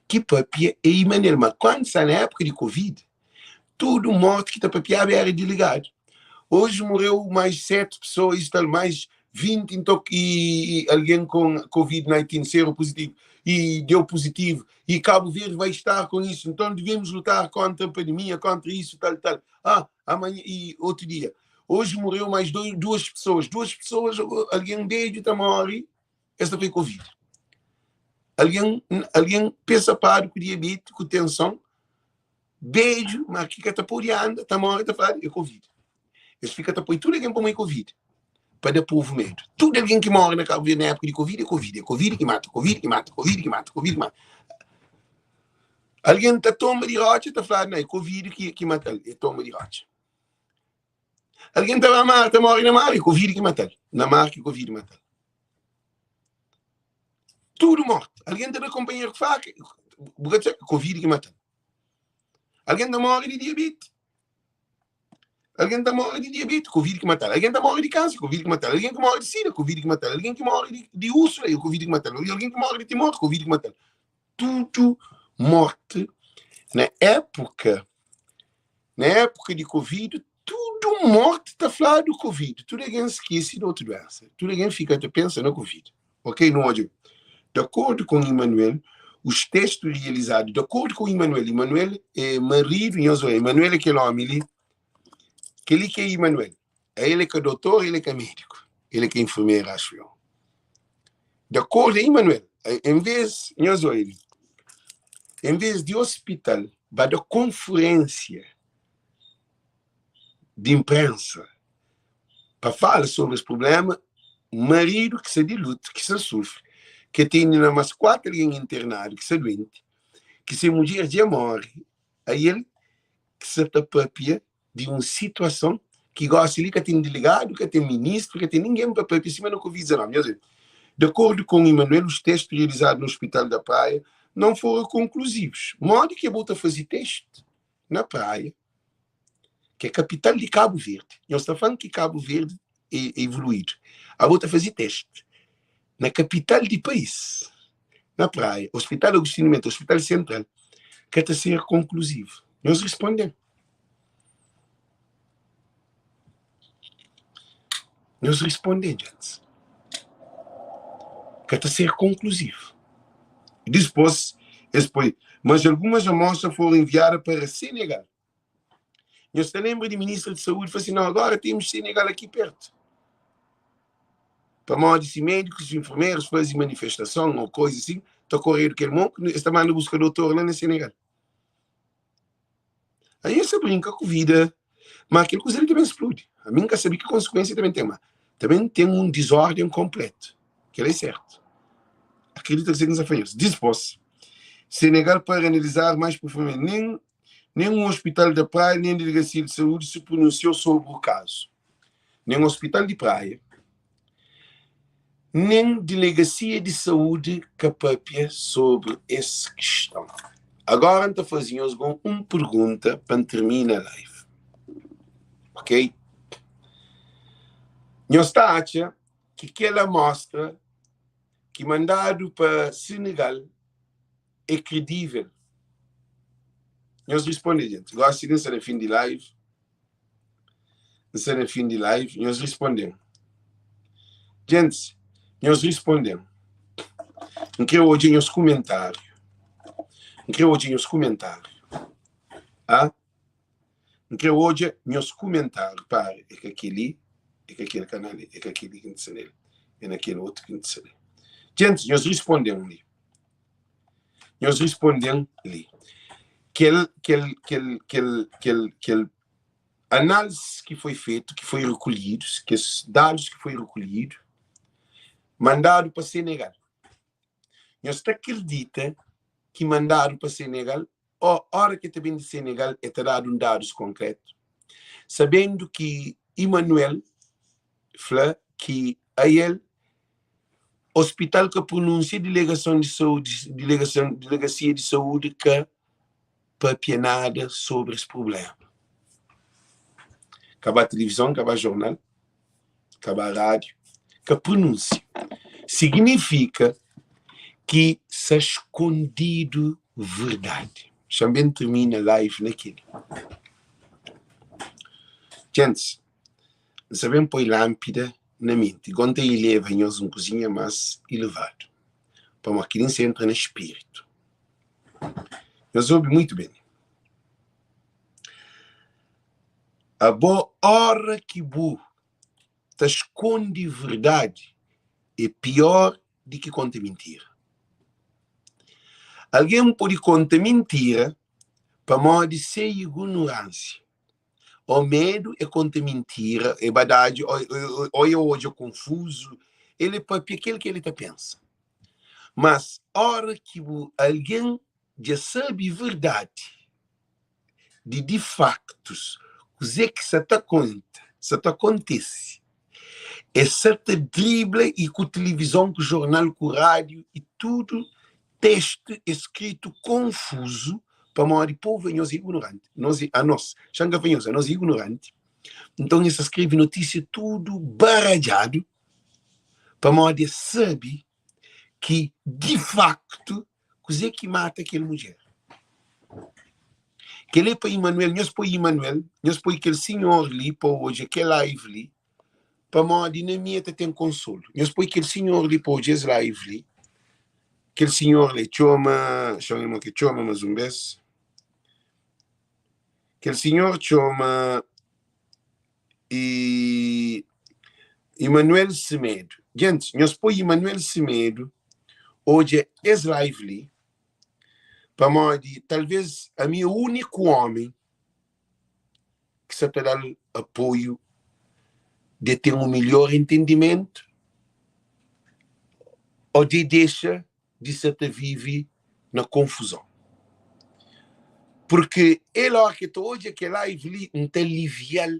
Ki papia é Emanuel. Ma kantu sta na épuka di Covid, Tudu morti ki ta papiaba era diligadu. Oji morreu mais 7 pessoas, tal mais 20 então, e, e alguém com Covid-19 sero positivo e deu positivo e Cabo Verde vai estar com isso, então devemos lutar contra a pandemia, contra isso, tal, tal. Ah, amanhã e outro dia. Hoje morreu mais dois, duas pessoas, duas pessoas, alguém beijo tá morre, esta foi Covid. Alguém, alguém pensa parado com diabetes, com tensão, Bedju, ma ki ka ta pode anda, ta more, ta fladu é Covid. Es fika ta poi tudu algen pa moi Covid, pa da povu medu. Tudu algen ki more na Kabu Verdi na épuka di Covid é Covid, é Covid ki mata, Covid ki mata, Covid ki mata, Covid ki mata. Algen ta tomba di rotxa, ta fladu na é Covid ki, ki mata-l, é tomba di rotxa. Algen ta ba mar, ta more na mar, é Covid ki mata-l, na mar ki Covid mata-l. Tudu morte. Algen ta da konpanheru ku faka, bu ka ta Covid ki mata-l. Algen ta móre di diabeti. Algen ta móre di diabeti, Covid ki mata-l. Algen ta móre di kánser, Covid ki mata-l. Algen ki móre di sida, Covid ki mata-l. Algen ki móre di, di úlsera, é Covid ki mata-l. Algen ki móre di timor, Covid ki mata-l. Tudu morte na époka, na époka di Covid, tudu morte ta fladu Covid. Tudu algen skese di otu duensa. Tudu algen fika ta pensa na Covid. Ok, nu odja. De acordo com Emanuel, os testes realizados, de acordo com Emanuel, Emanuel é marido, nhos odja, Emanuel é kel ómi li, kel-li ki é Emanuel. El é ka dotor, el é ka médiku, el é ka enfermeru, acho eu. De acordo é Emanuel, em vez, nhos odja li, em vez di hospital ba da konferênsia di inprensa pa fala sobri es prublema, maridu ki sta di lutu, ki sta sufri, ki tene na mas 4 algen internadu ki sta duenti, ki se mudjer dja more, ai el ki sta ta papia di un situason ki gosi li ka ten delegadu, ka ten ministru, ka ten ningen pa papia sima na Covid-19. Nhos vê. De acordo com Emanuel, os testes realizados no Hospital da Praia não foram conclusivos. Modi ki bo ta faze teste na Praia, ki é kapital di Kabu Verdi? Nhos ta fla-m ki Kabu Verdi é evoluídu. Abo ta faze teste na kapital di país, na Praia, Hospital Agostinho Neto, Hospital Central, ka ta ser konkluzivu. Nhos responde-m. Nhos responde-m, djentis. Ka ta ser konkluzivu. Dispôs, es poi, Mas algumas amostras foram enviadas para Senegal. Nhos ta lenbra di ministra di saúdi fla si, Não, agora temos Senegal aqui perto. Pamodi si médikus e enfermerus faze manifestason ou koisa assim, ta koredu kel mon, es ta manda buska doutor la na Senegal. Aí es ta brinka ku vida, ma kel kuza li ta ben spludi. Ami N ka sabe ki konsekuensia ta ben ten, ma ta ben ten un dizórden konpletu. Kel-la é sertu. Akredita kuzê ki N sta fla nhos. Dispôs, Senegal para analisar mais profundamente. Nen, nen un hospital da Praia, nen delegacia de saúde se pronunciou sobre o caso. Nen hospital di Praia, nen delegasia di saúdi ka papia sobri es kiston. Agora N ta faze nhos gon un pergunta pa N termina live. Ok? Nhos ta atxa ki kel amostra ki mandadu pa Senegal é kredível? Nhos risponde, gente. Gosi li N sta na fin di live. N sta na fin di live, nhos risponde-m. Gentis, nhos risponde-m. N kre odja nhos kumentáriu. N kre odja nhos kumentáriu. Ah? N kre odja nhos kumentáriu. Para, é ka kel-li, é ka kel kanal li, é ka kel-li ki N ta sta nel, é na kel otu ki N ta sta nel. Gentis, nhos risponde-m li. Nhos risponde-m li. Kel, kel, kel, kel, kel, kel análise ki foi fetu, ki foi rekolhidu, kes dadus ki foi rekolhidu, mandadu pa Senegal. Nhos ta kridita ki mandadu pa Senegal ô óra ki el ta ben di Senegal el ta dadu un dadus konkretu? Sabendu ki Emanuel fla ki ael Hospital ka pronúnsia, dilegason di saúdi, dilegason, delegasia di saúdi ka papia nada sobri es prublema. Ka ba tilivizon, ka ba jornal, ka ba rádiu, ka pronúnsia. Signifika ki sa skondidu verdadi. Xa-m ben tirmina live na kel-li. Djentis, N sa ben poi lánpida na menti. Go N ta ileva nhos un kuzinha más ilevadu, pamodi kel-li N sa entra na spiritu. Nhos obi muitu ben. Abo, óra ki bu ta skonde verdadi, é piór di ki konta mintira. Algen pode konta mintira pamodi se igunoránsia. Ô medu é konta mintira, é badadju, ô é odja konfuzu, el é papia kel ki el ta pensa. Mas ora ki bu algen dja sabe verdadi di di faktus kuzê ki sa ta konta, sa ta kontise, e sa ta dribla i ku tilivizon, ku jornal, ku rádiu i tudu Testu é skritu konfuzu pamodi povu é nhos ignoranti. Nos é, anos, xa N ka fla nhos, anos é ignoranti. Nton es ta skrebe notísia tudu baradjadu pamodi es sabe ki di faktu kuzê ki mata kel mudjer. Kel-li é pa Imanuel, nhos poi Imanuel, nhos poi kel sinhor li pa odja kel live li. Pamodi na mi e ta ten konsolu. Nhos poi kel sinhor li pa odja es live li. Kel sinhor li txoma, xa un ki txoma mas un bes. Kel sinhor txoma e Emanuel Semedo. Gentis, nhos poi Emanuel Semedo odja es live li, pamodi talvez ami é úniku omi ki sa ta da-l apoiu di e ten un milhor entendimentu ô di e dexa di sa ta vive na konfuzon. Purki el óra ki el ta odja kel live li, N ta alivia-l,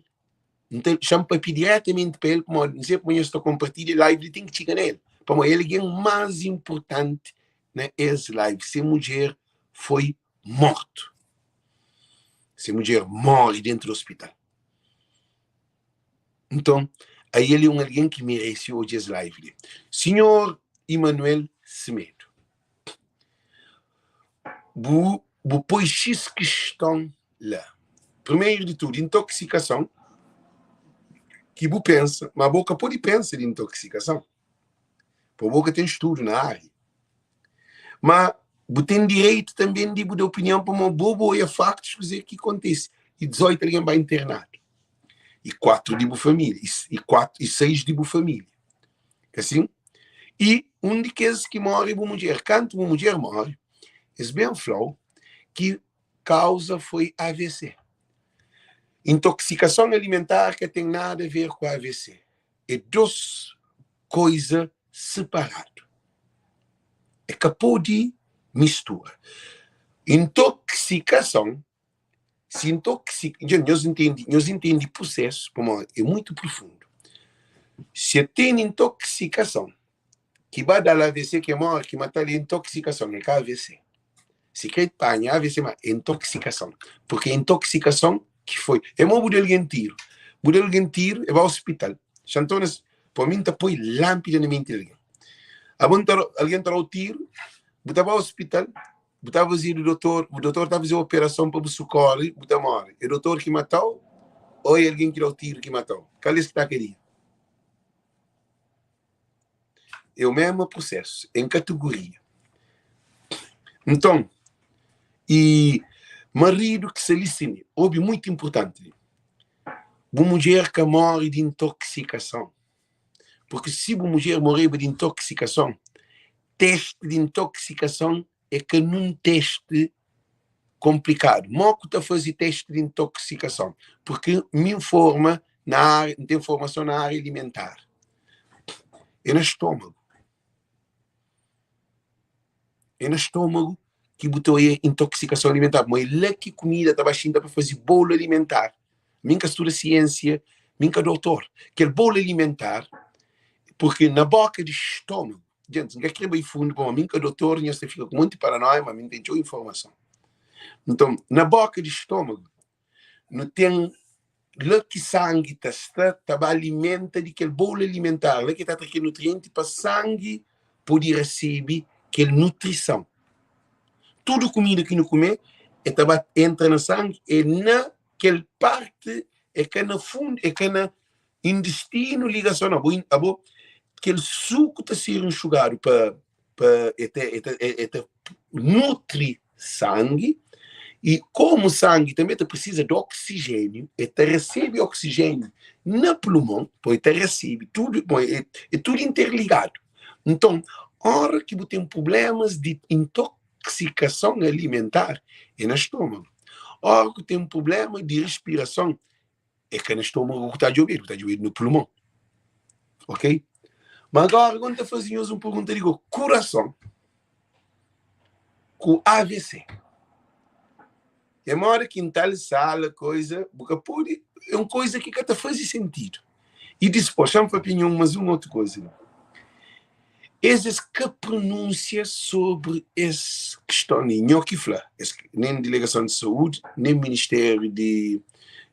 N ta xa-m papia diretamenti pa el, pamodi N sabe ma nhos ta konpartilha live li ten ki txiga na el, pamodi el é algen más inpurtanti na es live. Se mudjer foi mortu. Se mudjer móre déntu di ospital. Nton, ael é un algen ki merese odja es live li. Sinhor Emanuel Semedo, bu bu poi xis kiston la. Primeru di tudu, intoksikason ki bu pensa, ma bo ka pode pensa di intoksikason. Pa bo ka ten studu na ária. Ma bu ten direitu tanbê di bu da opinion pamodi bo bu oia faktus kuzê ki kontise. I 18 algen ba internadu. I 4 di bu família. I 4 i 6 di bu família. É asin? I un di kes ki móre é bu mudjer. Kantu bu mudjer móre, es ben fla-u ki kauza foi AVC. Intoksikason alimentar ka ten nada a ver ku AVC. É dos koiza separadu. É ka pode mistura. Intoksikason, si intoksika, dja nhos intendi, nhos intendi prusesu pamodi é mutu prufundu. Si el tene intoksikason, ki ba da-l AVC, ki el móre, ki mata-l é intoksikason, é ka AVC. Si krê panha AVC ma é intoksikason, purki é intoksikason ki foi. É mo bu da algen tiru, bu da algen tiru, e ba ospital. Xantonas, pa mi N ta poi lanpida na menti di algen. Abo N ta algen ta da-u tiru, bu ta ba ospital, bu ta fazedu dotor, bu dotor ta faze operason pa bu sukore, bu ta more. É dotor ki mata-u o é algen ki da-u tiru ki mata-u? Kal es ki ta kadia? É o mesmo prosesu, en kategoria. Nton, i maridu ki sta li sin, obi muitu inpurtanti li, bu mudjer ka móre di intoksikason, purki si bu mudjer moreba di intoksikason, testi di intoksikason é ka nun testi konplikadu. Mó ku ta faze testi di intoksikason? Purki mi N forma na ária, N ten formason na ária alimentar. É na stômagu. É na stômagu ki bu ta oia intoksikason alimentar, pamodi é la ki kumida ta ba xinta pa faze bolu alimentar. Mi N ka studa siênsia, mi N ka dotor. Kel bolu alimentar, purki na bóka di stômagu, Gentis, N ka kre bai fundu pamodi mi N ka dotor, nhos ta fika ku monti paranóia, ma mi N ten txeu informason. Nton, na bóka di stômagu, nu ten la ki sangi ta sta ta ba alimenta di kel bolu alimentar, la ki ta tra kel nutrienti pa sangi pode resebe kel nutrison. Tudu kumida ki nu kume, e ta ba entra na sangi, e na kel parti, e ka na fundu, e ka na Intestinu ligason abo abo kel suku ta ser nxugadu pa pa e ta e ta e ta nutri sangi i komu sangi tanbe ta prisiza di oksijeniu e ta resebe oksijeniu na plumon po e ta resebe tudu po e e tudu interligadu nton ora ki bu ten prublemas di intoksikason alimentar e na stomagu ora ku ten prublema di respirason É ka na estômagu ku ta djobedu, ku ta djobedu na pulmon. Ok? Ma agora agora N ta faze nhos un pergunta di go. Kurason ku AVC. É moda ki N tal sala, koisa, bu ka pode, é un koisa ki ka ta faze sentidu. I dispos, xa-m papia nha un mas un otu koisa li. Es es ka pronúnsia sobri es kiston li. Nho ki fla, es nen Delegason di Saúdi, nen Ministériu di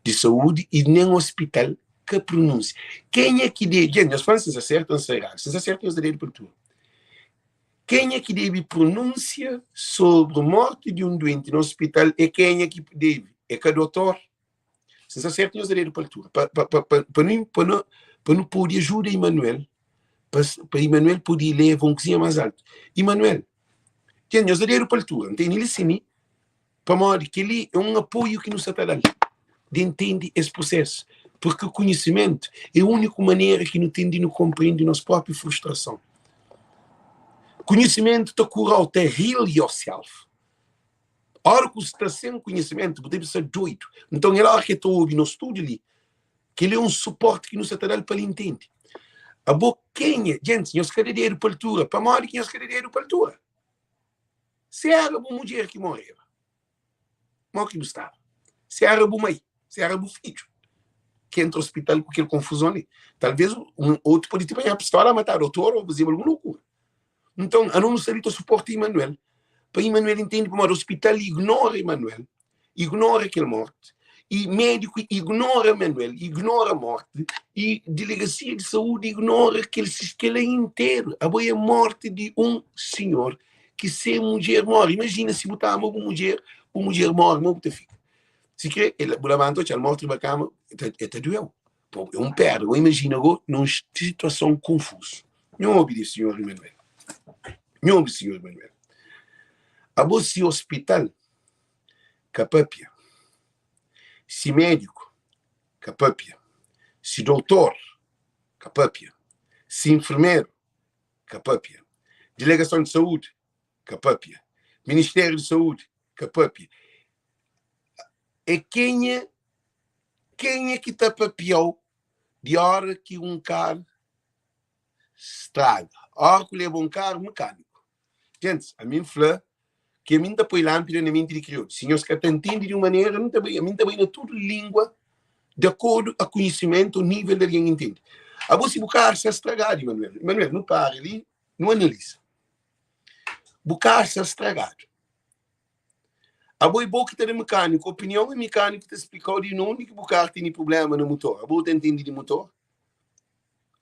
di Saúdi i nen ospital ka pronúnsia. Kenha ki debe, dja nhos fla-m si N sta sertu o N sta eradu. Si N sta sertu nhos ta debe pa altura. Kenha ki debe pronúnsia sobri morti di un duenti na ospital é kenha ki debe? É ka dotor? Si N sta sertu nhos da dedu pa altura. Pa, pa, pa, pa, pa, nu, pa, nu, pa nu pode ajuda Emanuel, pa, pa Emanuel pode leva un kuzinha más altu. Emanuel, tien, nhos da dedu pa altura. N tene li si mi, pamodi kel-li é un apoiu ki nu sta ta da-l di ntende es prusesu. Purki konhisimentu é úniku manera ki nu ten di nu konprende nos própi frustrason. Konhisimentu ta kura-u, ta heal yourself. Ora ku sta sen konhisimentu, bu ta bisa doidu. Nton, el ora ki el ta obi nos tudu li, kel-li é un suporti ki nu sta ta da-l pa el intende. Abo kenha? Gentis, nhos ka da dedu pa altura. Pamodi ki nhos ka da dedu pa altura? Si éra bu mudjer ki moreba, mo ki bu staba? Si éra bu mai, si éra bu fidju ki entra ospital ku kel konfuzon li, talvês un otu pode ti panha pistola, mata dotor ô fazeba algun lokura. Nton, anu nu sta li ta suporta Emanuel, pa Emanuel intende pamodi ospital ignora Emanuel, ignora kel morti, i médiku ignora Emanuel, ignora morti, i delegasia di saúdi ignora kel kel interu. Abo é morti di un sinhor ki se mudjer móre. Imajina si bu ta ama bu mudjer, bu mudjer móre, mo bu ta fika? Si kre el bu labanta odja-l mortu riba kama, el ta dueu. É un perda. Bo imajina go nun situason konfuzu. Nhu obi di sinhor Emanuel. Nhu obi sinhor Emanuel. Abo si ospital ka papia, si médiku ka papia, si doutor ka papia, si infermeru ka papia, dilegason di saúdi ka papia, ministériu di saúdi ka papia, é kenha kenha ki ta papiau di ora ki un karu straga, ora ku leba un karu mekaniku. Gentis, ami N fla ki ami N ta poi lanpida na menti di kriolu. Si nhos ka ta ntende di un manera, ami N ta bai, ami N ta bai na tudu lingua di akordu a konhisimentu o nivel di algen ntende. Abo si bu karu sta stragadu, Emanuel, Emanuel, nu para li, nu analiza. Bu karu sta stragadu. Abo é bo ki ta da mekaniku opinion i mekaniku ta splikau di undi ki bu karu tene prublema na mutor. Abo bu ta ntende di mutor?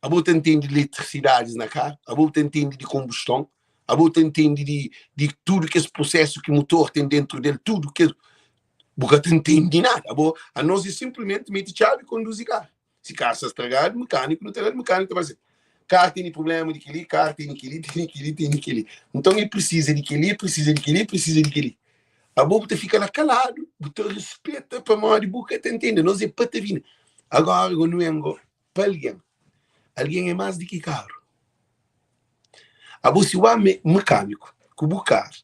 Abo bu ta ntende di eletrisidadis na karu? Abo bu ta ntende di konbuston? Abo bu ta ntende di di tudu kes prusesu ki mutor ten dentru del? Tudu kes bu ka ta ntende nada. Abo anos é sinplimenti meti txabi i konduzi karu. Si karu sta stragadu, mekaniku nu ta da-l, mekaniku ta fla karu tene prubléma di kel-li, karu tene kel-li, tene kel-li, tene kel-li. Nton el prisiza di kel-li, el prisiza di kel-li, el prisiza di kel-li. Abo bu ta fika la kaladu, bu ta rispeta pamodi bu ka ta ntende. Nos é patavina. Agora go nu engo pa algen. Algen é más di ki karu. Abo si bu ba mekaniku ku bu karu,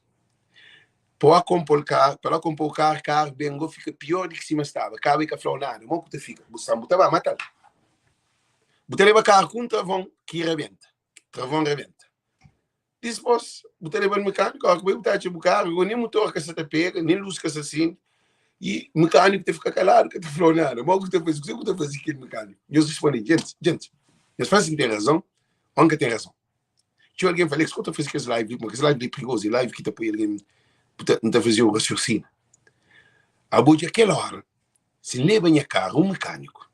pa ba konpo-l karu, pa la konpo-u karu, karu ben go fika pior di ki sima staba, kaba i ka fla-u nada, mo ku ta fika? Bu san bu ta ba mata-l. Bu ta leba karu ku un travon ki rabenta, travon rabenta. Dispos, bu ta leba-l mekaniku, ora ku bai bu ta atxa bu karu go nen mutor ka sa ta pega, nen lus ka sa sindi, i mekaniku ta fika kaladu ka ta fla-u nada. Mo ku ta faze? Kuzê ku ta faze ku kel mekaniku? Nhos responde, Gentis, gentis, nhos fla si N ten razon ô N ka ten razon. Txeu algen fla, Alex, ku ta faze kes live li? Kuma kes live li é prigozu, é live ki ta poi algen, bu ta, N ta faze-u rasiosina. Abo dja kel óra, si N leba nha karu un mekaniku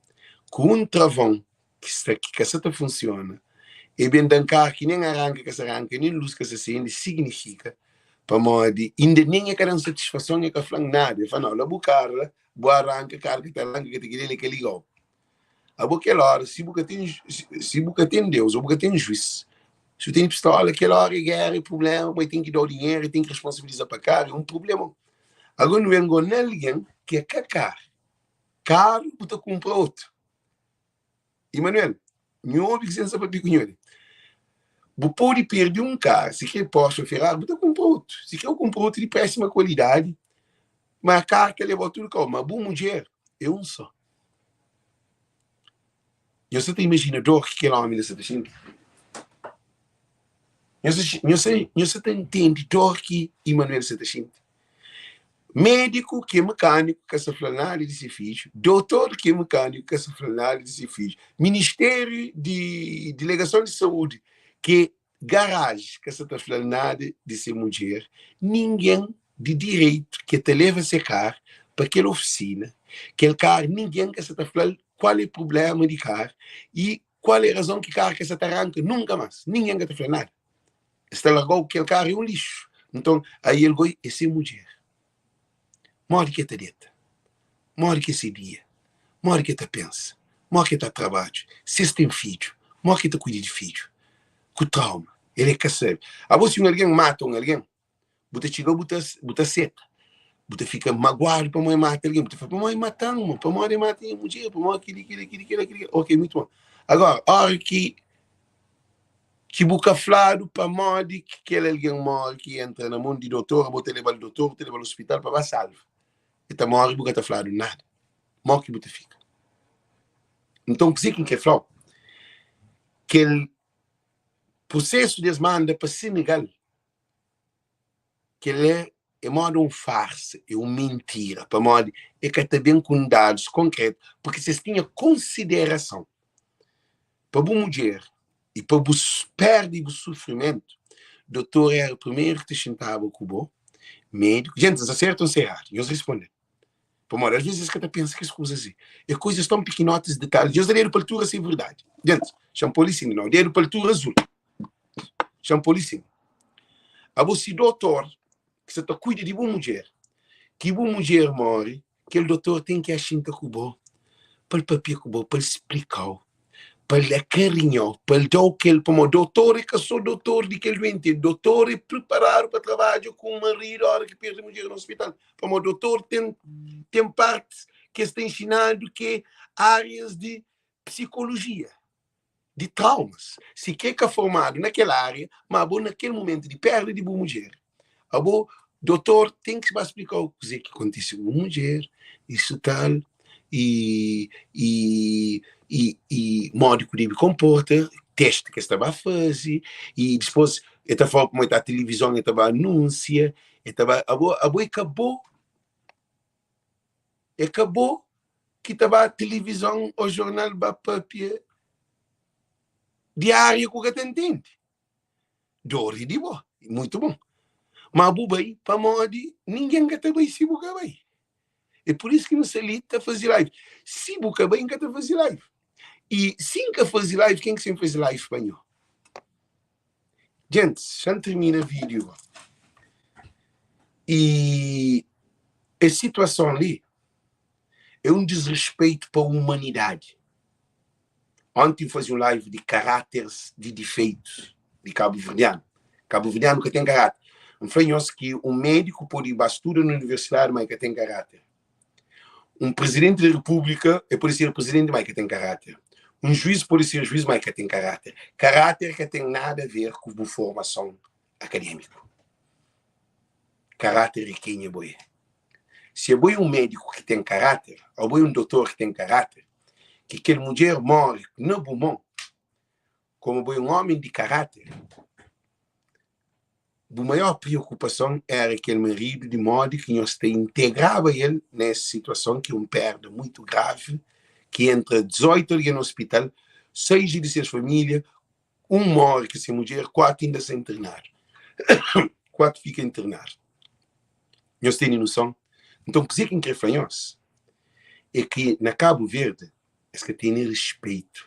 ku un travon ki sta ki ka sa ta funsiona, e ben da-m karu ki nen aranka ka sa ranka, nen lus ka sa sende, signifika pamodi inda nen e ka da-m satisfason, e ka fla-m nada. E fla, nau, la bu karu la, bu aranka, karu ka ta aranka, ka ta kel-li, el ka liga-u. Abo kel óra, si bu ka ten, si bu ka ten Deus ô bu ka ten juís, si bu tene pistola, kel óra é géra, é prubléma, bo ten ki da-u dinheru, ten ki responsabiliza pa karu, é un prubléma. Agora nu ben go na algen ki é ka karu, karu bu ta kunpra otu. Emanuel, nhu obi ki sen sa papia ku nhu li. Bu pode perde un karu, si kre Porsche ou Ferrari, bu ta kunpra otu. Si kre bu kunpra otu di pésima kualidadi, ma karu ta leba-u tudu kau, ma bu mudjer é un só. Nhos sa ta imajina dor ki kel ómi la sa ta xinti? Nhos sa ta ntende dor ki Imanuel sa ta xinti? Médiku ki é mekaniku ka sa fla nada di se fidju, dotor ki é mekaniku ka sa fla nada di se fidju, ministériu di dilegason di saúdi ki é garaji ka sa ta fla-l nada di se mudjer, ningen di direitu ke ta leva se kar pa kel ofisina, kel kar ningen ka sa ta fla-l kual é prublema di kar i kual é razon ki kar ka sa ta ranka nunka mas, ningen ka ta fla nada. Es ta larga-u kel kar é un lixu. Nton, aí el goi é se mudjer. Modi ki el ta deta? Modi ki é se dia? Modi ki el ta pensa? Modi ki el ta trabadja? Si es ten fidju, modi ki el ta kuida di fidju? Ku trauma, el é ka sabe. Abo si un algen mata un algen, bu ta txiga bu ta bu ta seta. Bu ta fika maguadu pamodi el mata algen. Bu ta fla, pamodi el mata-m, mo? Pamodi el mata nha mudjer? Pamodi kili, kili, kili, kila, kili. Ok, mutu bon. Agora, óra ki ki bu ka fladu pamodi ki kel algen móre ki entra na mon di dotor, bo ta leba-l dotor, bu ta leba-l ospital pa ba salva. E ta móre bu ka ta fladu nada. Mó ki bu ta fika? Nton, kuzê ki N krê fla-u? Kel prusésu di es manda pa Senegal, kel-la é móda un farsa, é un mintira, pamodi e ka ta ben ku dadus konkretu, purki si es tinha konsiderason pa bu mudjer i pa bu perda i bu sufrimentu, dotor éra primeru ki ta xintaba ku bo, médiku, Gentis, N sta sertu ô N sta eradu? Nhos responde-m. Pamodi às vezes es ka ta pensa kes kuzas li. É kuzas tão pikinotis, detalhis. Nhos da dedu pa altura si é verdadi. Gentis, xa-m pô li sin. Nau, dedu pa altura azul. Xa-m pô li sin. Abo si dotor ki sa ta kuida di bu mudjer, ki bu mudjer móre, kel dotor ten ki axinta ku bo, pa el papia ku bo, pa el splika-u. Pa el akarinha-u, pa el da-u kel, pamodi dotor é ka sô dotor di kel duenti, dotor é priparadu pa trabadja ku un maridu óra ki perde mudjer na ospital. Pamodi dotor ten ten partis ki es ta inxinadu ki é árias di psikolojia, di traumas. Si ke ka formadu na kel ária, ma abo na kel momentu di perda di bu mudjer, abo dotor ten ki ba splikau kuze ki kontise ku bu mudjer, isu tal, i i i i modi ku debe konporta, testi ki es ta ba faze, i dispos e ta fla-u kuma e ta tilivizon e ta ba anunsia, e ta ba abo abo e ka bo e ka bo ki ta ba tilivizon o jornal ba papia di aria ku ka ta ntende. Dor e di bo, muitu bon. Ma bu bai pamodi ningen ka ta bai si bu ka bai. É pur isu ki nu sta li ta faze live. Si bu ka bai, N ka ta faze live. I si N ka faze live, ken ki sen faze live pa nho? Gentis, xa N tirmina vídiu go. I es situason li é un disrespeitu pa umanidadi. Onti N faze un live di karáteris di difeitus di kabuverdianu. Kabuverdianu ka ten karáter. N fla nhos ki un médiku pode ba studa na universidadi, ma e ka ten karáter. Un prizidenti di repúblika, e pode ser prizidenti, ma e ka ten karáter. Un juiz pode ser juiz, ma e ka ten karáter. Karáter ka ten nada a ver ku bu formason akadémiku. Karáter é kenha bo é. Si abo é un médiku ki ten karáter, abo é un dotor ki ten karáter, ki kel mudjer móre na bu mon, komu bo é un ómi di karáter, bu maior preokupason éra kel maridu di modi ki nhos ta integraba el na es situason ki é un perda muitu gravi, ki entra 18 algen na ospital, 6 é di ses família, un móre ki se mudjer, 4 inda sta internadu. 4 fika internadu. Nhos tene noson? Nton, kuzê ki N krê fla nhos é ki na Kabu Verdi es ka tene respeitu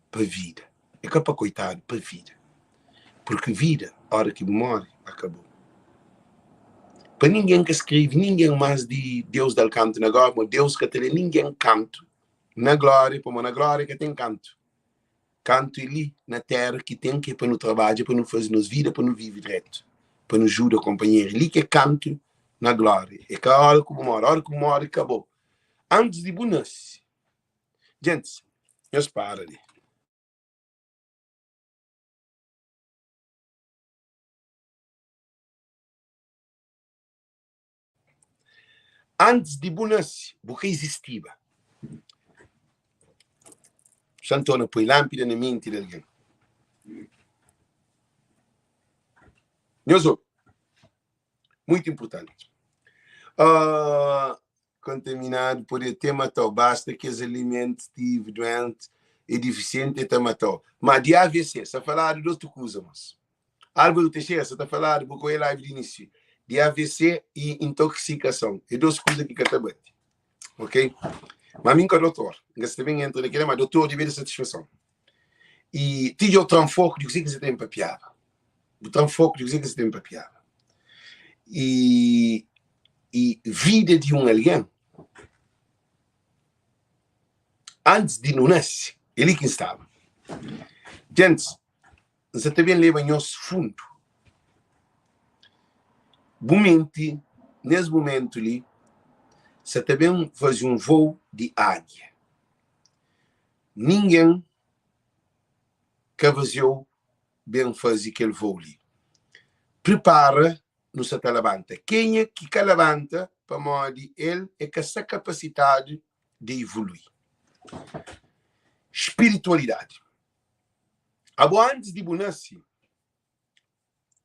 pa vida. É ka pa koitadu, pa vida. Purki vida, óra ki bu móre, akabou. Pa ningen ka skrebe ningen más di Deus da-l kantu na glória, pamodi Deus ka ta da ningen kantu na glória, pamodi na glória ka ten kantu. Kantu é li na téra ki ten ki é pa nu trabadja, pa nu faze nos vida, pa nu vive dretu, pa nu juda konpanheru. Li ki é kantu na glória. É ka óra ku bu móre. Óra ku bu móre, kabou. Antis di bu nase. Gentis, nhos para li. Antis di bu nase, bu ka izistiba. Xa N torna poi lánpida na menti di algen. Nhos obi, muitu inpurtanti. Uh, kontaminadu pode até matau, basta ki es alimentu stive duenti e difisienti e ta matau. Ma di AVC sa faladu di otu kuza, mos. Álvaro Teixeira sa ta faladu, bu ka oia live di inísiu, di AVC i intoxikason. É dos kuza ki ka ta bati. Ok? Ma mi N ka dotor, N ka sta ben entra na kila, ma dotor debe da satisfason. I ti dja-u tra-m foku di kuzê ki N sa ta ben papiaba. Bu tra-m foku di kuzê ki N sa ta ben papiaba. I, i vida di un algen, antis di nu nase, é li ki N staba. Gentis, N sa ta ben leba nhos fundu. Bu menti, nes mumentu li, sa ta ben faze un vou di ágia. Ningen ka faze-u ben faze kel vou li. Pripara, nu sa ta labanta. Kenha ki ka labanta, pamodi el e ka sta kapasitadu di ivului. Spiritualidadi. Abo antis di bu nase,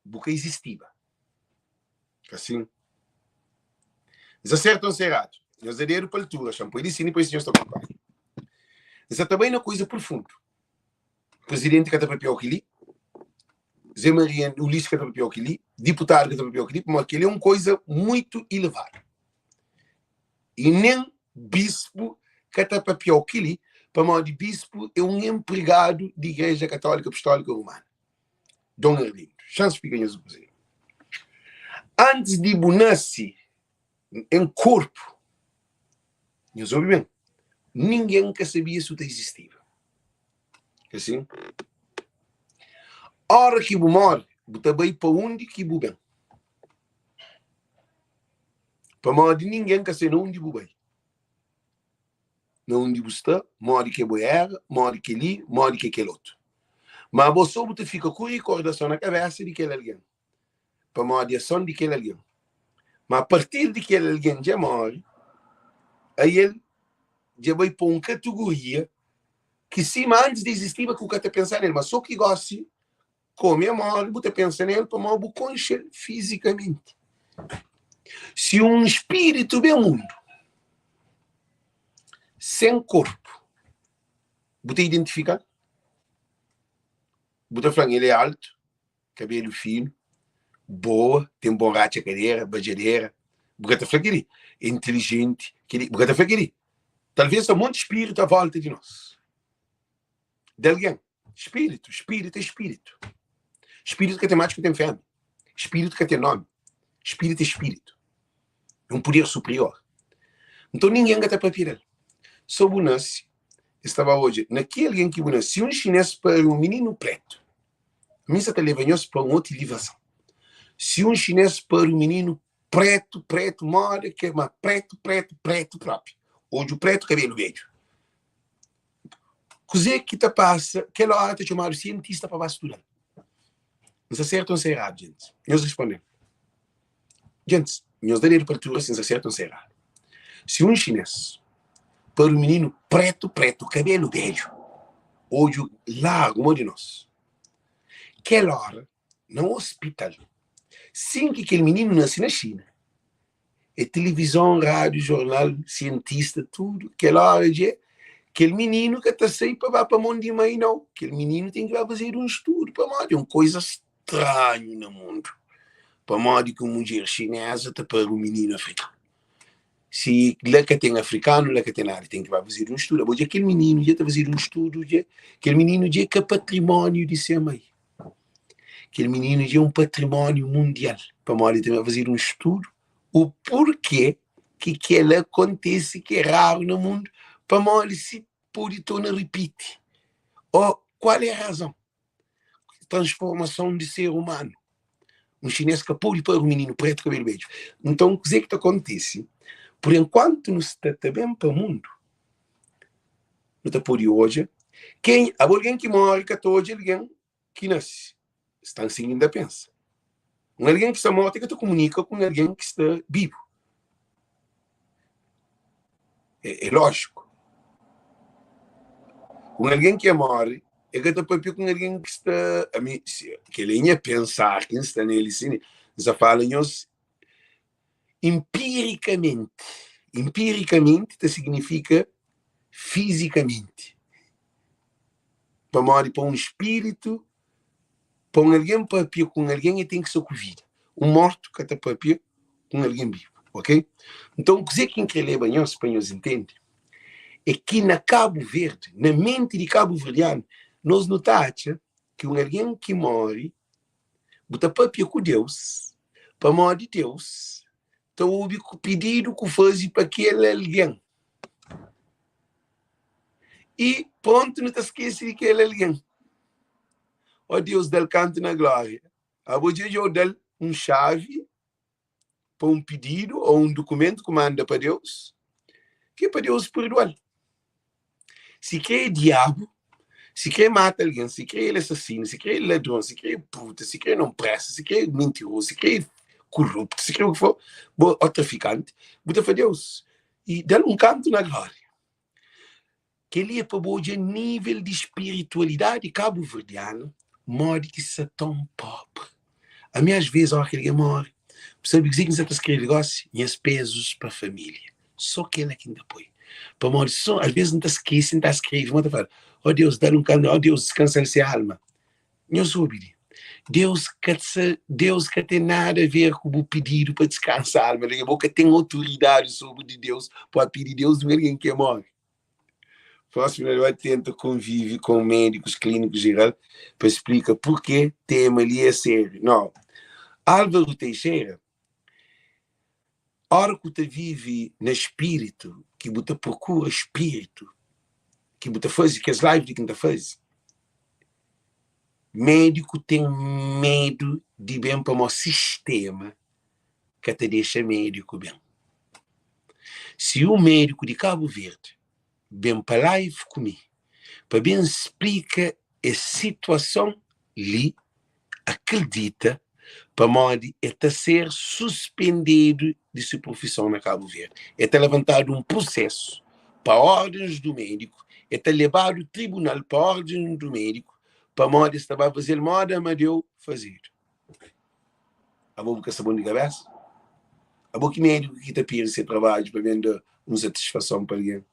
bu ka izistiba. Asin, N sta sertu o N sta eradu? Nhos da dedu pa altura, xa N poi li sin, dipoi si nhos ta konkorda. N sta ta bai na kuiza prufundu. Prizidenti ka ta papia o kel-li, Zé Maria Ulisses ka ta papia o kel-li, diputadu ka ta papia o kel-li, pamodi kel-li é un kuiza muitu ilevadu. I nen bispu ka ta papiau kili, pamodi bispu é un enpregadu di Igreja Katólika Apostólika Romana. Don Arlindo, xa N splika nhos un kuza li. Antis di bu nase en korpu, nhos obi ben, ningen ka sabia si bu ta izistiba. É sin? Óra ki bu móre, bu ta bai pa undi ki bu ben. Pamodi ningen ka sai na undi bu bai, na undi bu sta, modi ki bo era, modi ki li, modi ki kel otu. Ma bo so bu ta fika ku rikordason na kabesa di kel algen, pamodi ason di kel algen. Ma apartir di kel algen dja móre, ael dja bai pa un kategoria ki sima antis di izistiba ki bu ka ta pensa nel, ma so ki gosi Kome móre bu ta pensa nel pamodi bu konxe-l fizikamenti. Si un spiritu ben mundu sen korpu, bu ta identifika-l? Bu ta fla-m el é altu, kabelu finu, boa, ten bon ratxa kadera, badjadera. Bu ka ta fla kel-li? É intilijenti, kel-li. Bu ka ta fla kel-li? Talvês sta monti spiritu a volta di nos. Di algen. Spiritu, spiritu é spiritu. Spiritu ka ten matxu, ka ten fémia. Spiritu ka ten nómi. Spiritu é spiritu. É un puder superior. Nton ningen ka ta papia del. So bu nase, es ta ba odja na ki algen ki bu nase. Si un xinês pari un mininu pretu, mi sa ta leba nhos pa un otu ilivason. Si un xinês pari un mininu pretu, pretu, moda ke ma pretu, pretu, pretu propi. Odju pretu, kabelu bedju. Kuzê ki ta pasa kel óra ta txomadu sientista pa ba studa-l. N sta sertu ô N sta eradu, gentis? Nhos responde-m. Gentis, nhos da dedu pa altura si N sta sertu ô N sta eradu. Si un xinês pari un mininu pretu pretu, kabelu bedju, odju largu mo di nos, kel óra na ospital, sin ki kel mininu nase na Xina, é tilivizon, rádiu, jornal, sientista, tudu, kel óra dje, kel mininu ka ta sai pa ba pa mon di mai, nau. Kel mininu ten ki ba fazedu un studu, pamodi é un koiza stranhu na mundu, pamodi ki un mudjer xinéza ta pari un mininu afrikanu. Si la ka ten afrikanu, la ka ten nada, ten ki ba fazedu un studu. Abo dja kel mininu dja ta fazedu un studu dje, kel mininu dje ka patrimóniu di se mai. Kel mininu dja é un patrimóniu mundial, pamodi ta ben fazedu un studu o porquê ki kel-la kontise ki é raru na mundu, pamodi si pode torna ripiti ô kual é razon transformason di ser umanu. Un xinês ka pode pari un mininu pretu kabelu bedju. Nton kuzê ki ta kontise? Pur enkuantu nu sta ta ben pa mundu, nu ta pode odja ken abo algen ki móre ka ta odja algen ki nase sta nsin inda pensa un algen ki sta mortu ka ta kumunika ku un algen ki sta bibu é, é lójiku un algen ki é móre é ka ta papia ku un algen ki sta ami kel é nha pensar ki N sta nel sin N sta fala nhos Inpirikamenti Inpirikamenti ta signifika fizikamenti. Pamodi pa un spiritu, pa un algen papia ku un algen, el ten ki sta ku vida. Un mortu ka ta papia ku un algen bibu, ok? Nton, kuzê ki N krê leba nhos pa nhos intende é ki na Kabu Verdi, na menti di kabuverdianu, nos nu ta atxa ki un algen ki móre Bu ta papia ku Deus pamodi Deus ta obi ku pididu ku faze pa kel algen. I prontu nu ta skese di kel algen. Ó Deus, da-l kantu na glória. Abo dja dja-u da-l un xavi pa un pididu ô un dukumentu ku manda pa Deus, ki é pa Deus purdua-l. Si krê é diabu, si krê mata algen, si krê el é asasinu, si krê el é ladron, si krê é puta, si krê não presta, si krê é mintirozu, si krê é koruptu, si krê o ki for, bo, ô trafikanti, bu ta fla Deus, i da-l un kantu na glória. Kel-li é pa bu odja nível di spiritualidadi kabuverdianu modi ki sta ton pobri. Ami às vezes óras ki algen móre, bu sabe kuzê ki N sa ta skrebe gósi? Nhas pezus pa família. Sô kel-la ki N ta poi. Pamodi sô às vezes N ta skese, N ta skrebe, má N ta fla, Ó Deus, da-l un kantu, ó Deus, diskansa-l se alma. Nhos obi li, Deus ka sa, Deus ka ten nada a ver ku bu pididu pa diskansa alma di algen. Bo ka ten otoridadi sobri di Deus pa pidi Deus di un algen ki móre. Próximo el vai tenta convive com médicos clínicos geral pa explica porquê tema li é sério. Não. Álvaro Teixeira, ora ku ta vive na espírito, ki bu ta procura espírito, ki bu ta faze kes live ki N ta faze. Médiku ten medu di ben pamodi sistéma ka ta dexa médiku ben. Si un médiku di Kabu Verdi ben pa live ku mi pa ben splika es situason li, akredita pamodi e ta ser suspendedu di se profison na Kabu Verdi. E ta lavantadu un prusesu pa ordens du mediku, e ta lebadu tribunal pa ordens du mediku pamodi es ta ba fazel moda Amadeu fazedu. Abo bu ka sta bon di kabesa? Abo ki mediku ki ta perde se trabadju pa ben da un satisfason pa algen?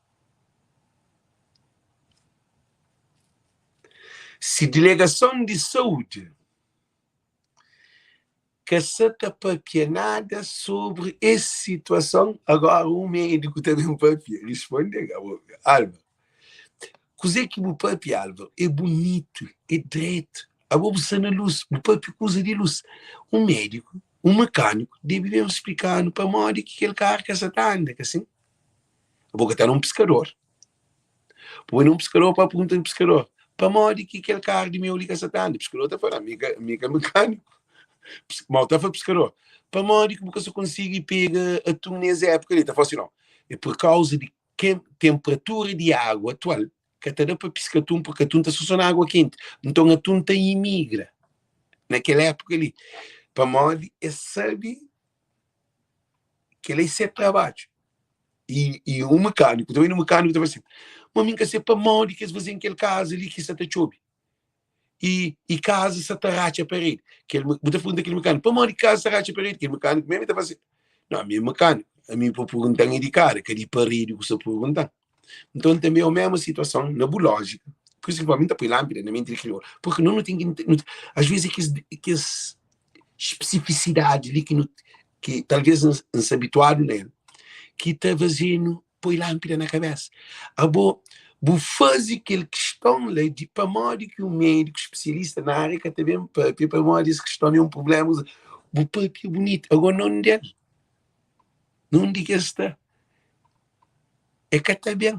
Si dilegason di saúdi ka sa ta papia nada sobri es situason, agora un médiku ta ben papia? Risponde Álvaro. Kuzê ki bu papia, Álvaro, é bunitu, é dretu. Abo bu sta na lus, bu papia kuza di lus. Un médiku, un mekâniku debe ben splika-nu pamodi ki kel karu ka sa ta anda, ka sin? Abo ka ta na un piskador. Bu bai na un piskador pa pergunta un piskador, pamodi ki kel karu di meu li ka sa ta anda? Piskador ta fla, mi ka, mi ka mekâniku. Ma ta fla piskador, pamodi ki bu ka sa konsigi pega atun nes épuka li? Ta fla si, no, é pur kauza di ke tenperatura di agu atual ka ta da pa piska atun, purki atun ta sta so na agua kenti. Nton atun ta imigra na kel épuka li, pamodi es sabe kel-la é se trabadju. I, i un mekâniku, ta bai na mekâniku ta fla si, ma mi N ka se pamodi ki es faze-m kel kaza li ki sa ta txobe i, i kaza sa ta ratxa paredi. Kel, bu ta pergunta kel mekâniku, pamodi ki kaza sa ratxa paredi? Kel mekâniku mesmu ta fla si, no, ami é mekâniku, ami pa pergunta-m é di kara, ka di paredi ku sa pergunta-m. Nton tanbe é o mesmu situason na bu lójika. Pur isu ki mi ta poi lánpida na menti di kriolu, purki no nu ten ki, às vezes é kes, kes spesifisidadi li ki nu ki talvês N sta abituadu na el, ki ta faze-nu poi lánpida na kabésa. Abo, bu faze kel kiston la di pamodi ki un médiku spesialista na ária ka ta ben pâpia pamodi es kiston é un prubléma. Bu pâpia bunitu. Agó nonde el? Nonde ki el sta? E ka ta ben.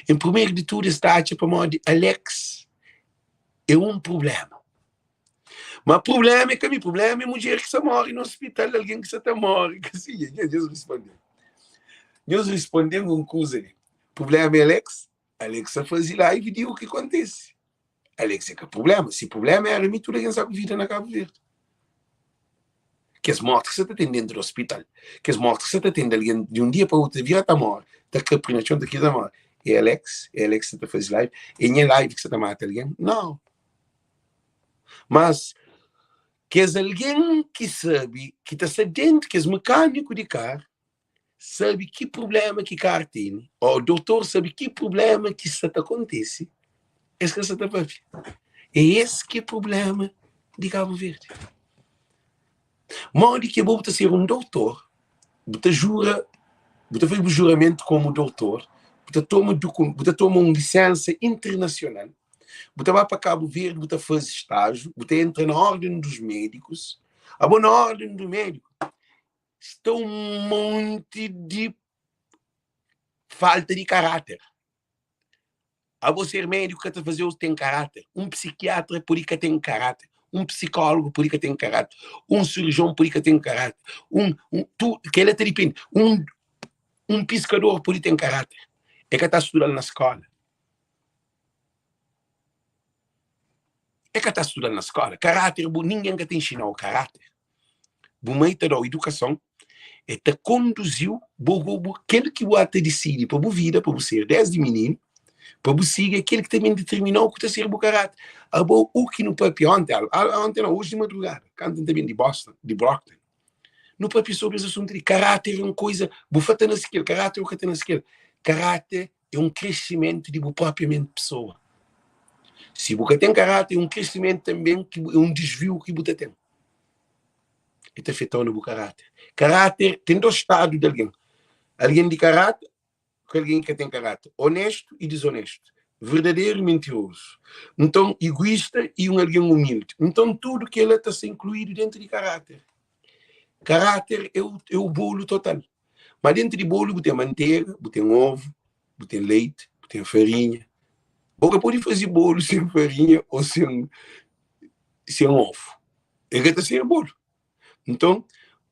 En primeru di tudu, es ta atxa pamodi Alex é un prubléma. Ma prublema é ka mi, prublema é mudjer ki sa morre na hospital, algen ki sa ta morre. Ka si, nhos responde. Nhos responde-m un kuza li. Prublema é Alex? Alex sa faze live di u ki kontese. Alex é ka prublema. Si prublema era mi, tudu algen sa ku vida na Cabo Verde. Kes morti ki sa ta ten dentru di hospital, kes morti ki sa ta ten di algen di un dia pa otu ta vira ta morre, ta kapri na txon, ta kria ta morre. É Alex? É Alex ki sa ta faze live? É nha live ki sa ta mata algen? Nau. Mas kes algen ki sabe, ki ta sta dentu, kes mekaniku di kar, sabe ki prublema ki kar tene, o dotor sabe ki prublema ki sta ta kontise, es ka sta ta papia. É es ki é prublema di Kabu Verdi. Modi ki abo bu ta ser un dotor, bu ta jura, bu ta faze bu juramentu komu dotor, bu ta toma bu ta toma un lisensa internasional, bu ta ba pa Kabu Verdi bu ta faze stájiu, bu ta entra na orden dos médikus, abo na orden do médiku sta un monti di falta di karáter. Abo ser médiku ka ta faze-u ten karáter. Un psikiatra pode ka ten karáter. Un psikólogu pode ka ten karáter. Un sirurjion pode ka ten karáter. Un, un, tu, kel-la ta dipende. Un, un piskador pode ten karáter. E ka ta studa-l na skóla. E ka ta studa-l na skóla. Karáter, bu, ningen ka ta inxina-u karáter. Bu mai ta da-u idukason, e ta konduzi-u, bo go bu kel ki bu ata disidi pa bu vida, pa bu ser desdi mininu, pa bu sigi é kel ki ta ben ditermina-u ku ta ser bu karáter. Abo, u ki nu papia onti, onti nau, oji di madrugada, kantu N ta ben di Boston, di Brockton, nu papia sobri es asuntu di karáter é un koiza, bu fa ta nase kel karáter ô ka ta nase kel. Karáter é un kresimentu di bu propriamenti pesoa. Si bu ka ten karáter, é un kresimentu tanben, ki bu, é un disviu ki bu ta ten. E ta afetau na bu karáter. Karáter, ten dos stadu di algen, algen di karáter ku algen ki ka ten karáter, onestu i dizonestu, verdaderu i mintirozu, nton iguista i un algen umildi. Nton tudu kela ta sta inkluidu dentu di karáter. Karáter é o, é o bolu total. Ma dentu di bolu bu ten mantega, bu ten ovu, bu ten leiti, bu ten farinha. Bo ka pode faze bolu sen farinha ô sen sen ovu. El ka ta ser bolu. Nton,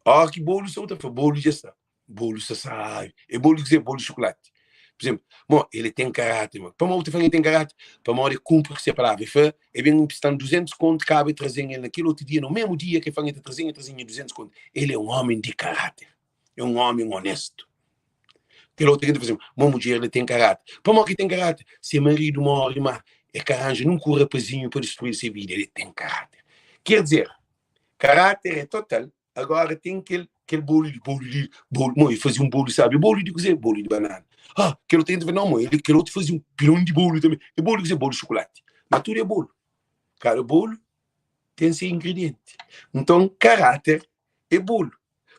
óra ki bolu sta, bu ta fla, bolu dja sta. Bolu sta sabi. É bolu di kuzê? Bolu di xukulati. Pur izénplu, mo, el ten karáter. Mo. Pamodi bu ta fla el ten karáter? Pamodi el kunpri ku se palavra. El fla, el ben inprista-m 200 kontu, kaba el traze-m el na kel otu dia, na mésmu dia ki el fla-m el ta traze-m, el traze-m nha 200 kontu. El é un ómi di karáter. É un ómi onéstu. Kel otu algen ta fla sin, mo, mudjer li ten karáter. Pamodi ki el ten karáter? Se maridu móre, má el ka ranja nunka un rapazinhu pa distrui se vida. El ten karáter. Ker dizer, karáter é total. Agora ten kel kel bolu di bolu di bolu mo, e fazi un bolu sabi bolu di kuze bolu di banana ah kel otu entra não mo ele kel otu fazi un pilon di bolu também e bolu di kuze bolu di chocolate ma tudu é bolu kada bolu ten se ingrediente nton karáter é bolu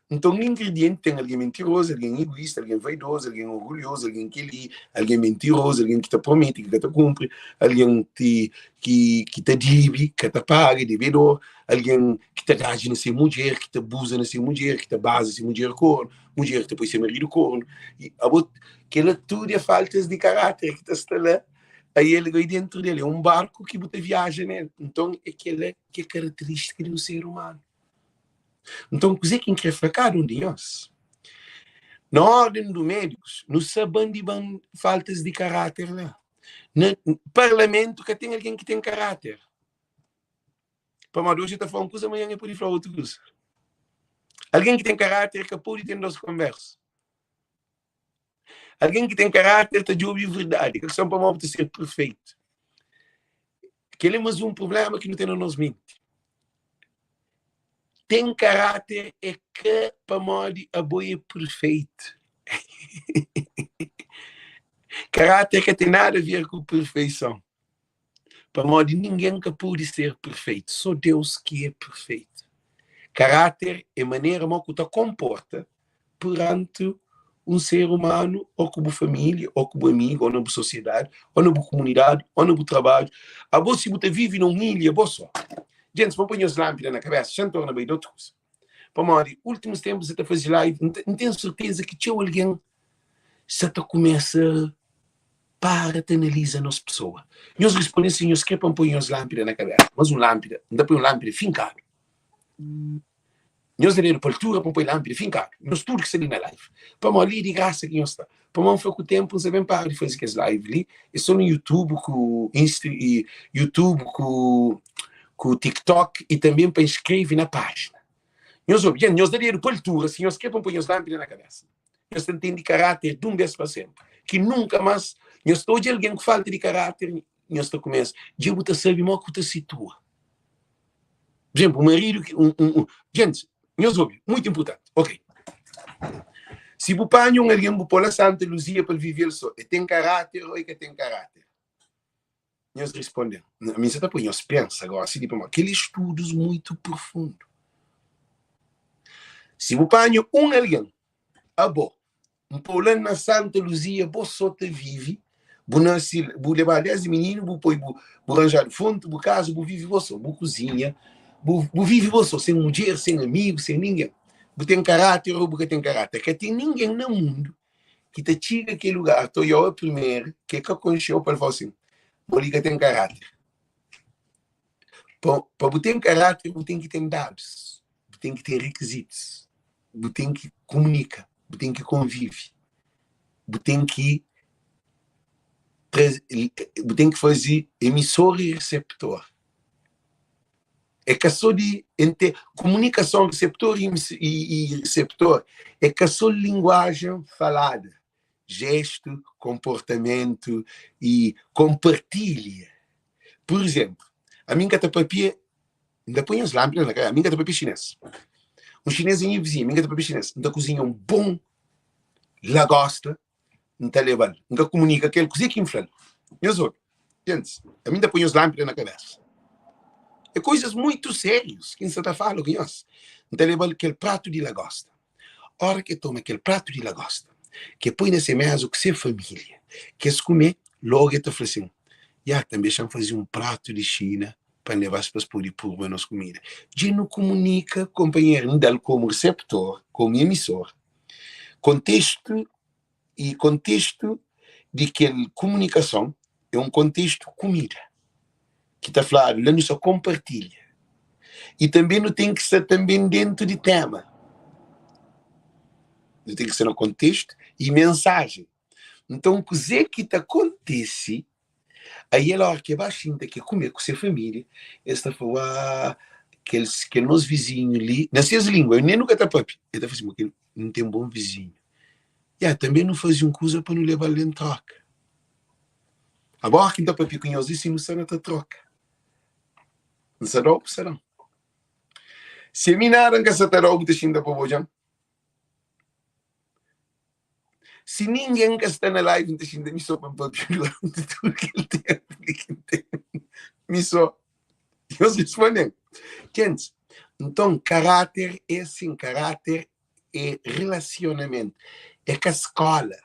nton ingrediente ten algen mentirozu algen egoísta algen vaidozu algen orgulhozu algen keli algen mentirozu algen ki ta promete ki ka ta kunpri algen ki ki ki ta dibi ka ta paga debedor algen ki ta dadji na se mudjer, ki ta abuza na se mudjer, ki ta baza se mudjer kornu, mudjer ki ta poi se maridu kornu. I abo, kela tudu é faltas di karáter ki ta sta la, aí el bai dentru del, é un barku ki bu ta viaja nel. Nton, é kela ki é karaterístika di un ser umanu. Nton, kuzê ki N krê fla kada un di nhos? Na órden du médikus, nu sa ban di ban faltas di karáter la. Na parlamentu ka ten algen ki ten karáter. Pamodi oji el ta fla un kuza, manhan el pode fla otu kuza. Algen ki ten karáter ka pode ten dos konversa. Algen ki ten karáter ta djobe verdadi, ka son pamodi bu ta ser perfeitu. Kel-li é más un prubléma ki nu ten na nos menti. Ten karáter é ka pamodi abo é perfeitu. Karáter ka ten nada a ver ku perfeison. Pamodi ningen ka pode ser perfeitu, sô Deus ki é perfeitu. Karáter é manera mô ku ta konporta peranti un ser umanu, ô ku bu família, ô ku bu amigu, ô na bu sosiedadi, ô na bu kumunidadi, ô na bu trabadju. Abo si bu ta vive na un ilha bo sô. Gentis, pa N poi nhos lánpida na kabésa, xa N torna bai di otu kuza. Pamodi últimus ténpu sa ta faze live, N ten serteza ki txeu algen sa ta kumesa para ta analiza nos pesoa. Nhos responde si nhos kre pa N poi nhos lánpida na kabésa. Mas un lánpida, N ta poi un lánpida finkadu. Nhos da dedu pa altura pa N poi lánpida finkadu. Nhos tudu ki sta li na live. Pamodi li é di grasa ki nhos sta. Pamodi N fla ku ténpu N sa ben para di faze kes live li. É sô na YouTube ku Insta i YouTube ku ku TikTok i tanbê pa inskreve na pájina. Nhos obi, dja nhos da dedu pa altura si nhos kre pa N poi nhos lánpida na kabésa. Nhos ta ntende karáter dun bês pa sénpri, ki nunka más nhos ta odja algen ku falta di karáter, nhos ta kumesa, dja bu ta sabe mó ku ta situa. Por exemplo, un maridu ki un, un, un, gente, nhos obi, muitu inpurtanti, ok. Si bu panha un algen bu pô la Santa Luzia pa el vive el sô, el ten karáter ô el ka ten karáter? Nhos responde-m. Ami N sa ta poi nhos pensa gósi li, pamodi kel-li é studus muitu profundu. Si bu panha un algen, abo, N pô-u la na Santa Luzia, bo sô ta vive, bu nase, bu lebadu désdi mininu, bu poi, bu, bu ranjadu fonti, bu kaza, bu vive bo sô, bu kuzinha, bu, bu vive bo sô, sen mudjer, sen amigu, sen ningen. Bu ten karáter ô bu ka ten karáter? Ka ten ningen na mundu ki ta txiga kel lugar ta oiau primeru ki el ka konxeu pa el fala sin, bo li ka ten karáter. Pa, pa bu ten karáter bu ten ki ten dadus, bu ten ki ten rikizitus, bu ten ki kumunika, bu ten ki konvive, bu ten ki bu ten ki faze emisor i reseptor. É ka sô di ente komunikason reseptor i i reseptor é ka sô linguajen falada, jestu, konportamentu i konpartilha. Pur izenplu, ami N ka ta papia, N ta poi nhas lánpida na ami N ka ta papia xinês. Un xinês é nha vizinhu, ami N ka ta papia xinês. N ta kuzinha un bon lagosta N ta leba-l, N ka kumunika ku el, kuzê ki N fla-l? Nhos obi, gentis, ami N ta poi nhos lánpida na kabésa. É koizas muitu sérius ki N sta ta fala ku nhos. N ta leba-l kel pratu di lagosta. Óra ki el toma kel pratu di lagosta, ki el poi na se méza ku se família, ki es kume, lógu el ta fla sin, Ya, tanbê xa-m faze un pratu di Xina pa N leba-s pa es pode purba nos kumida. Dja nu kumunika, konpanheru, N da-l komu reseptor, komu emisor. Kontestu i kontestu di kel kumunikason. É un kontestu kumida ki ta fladu la nu sa konpartilha i tanbe nu ten ki sta tanbe dentu di tema nu ten ki sta na kontestu i mensajen nton kuze ki ta kontise aí el ora ki el ba xinta ki kume ku se família es ta fla uaa kel kel nos vizinhu li na ses língua nen nu ka ta papia el ta fla si kel nu ten bon vizinhu ya tanbe nu faze un kuza pa nu leba-l en troka Agora ki N ta papia ku nhos li, si nu sta na ta troka, N sa da-u, bu sa da-m. Si ami nada N ka sa ta da-u, bu ta xinta pa bo odja-m? Si ningen ka sta na live, N ta xinta mi so pa N papia duranti tudu kel tempu li ki N ten mi so. Nhos responde-m. Gentis, nton karáter é asin, karáter é relasionamentu, é ka skola.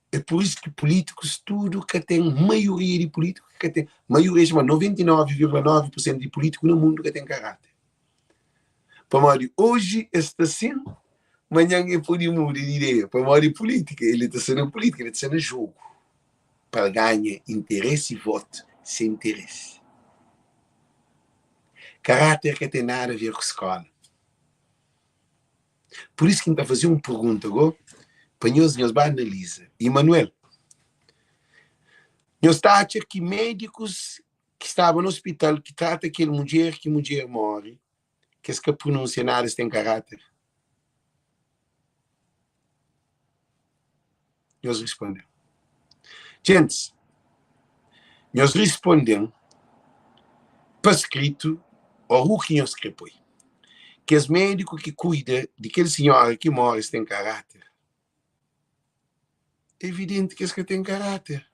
É pur isu ki pulítikus tudu ka ten, maioria di pulítiku ka ten, maioria xama 99,9 pur sentu di pulítiku na mundu ka ten karáter. Pamodi oji es sta sin, manhan e pode muda di ideia, pamodi pulítika, el ta sta na pulítika, el ta sta na jogu pa el ganha interesi, votu, se interesi. Karáter ka ten nada a ver ku skola. Pur isu ki N ta faze un pergunta go pa nhos, nhos ba analiza. Emanuel, nhos ta atxa ki médikus ki staba na ospital ki trata kel mudjer ki mudjer móre, ki es ka prununsia nada, es ten karáter? Nhos responde-m. Gentis, nhos responde-m pa skritu ô u ki nhos krê poi. Kes médiku ki kuida di kel sinhora ki móre, es ten karáter? É evidenti ki es ka ten karáter.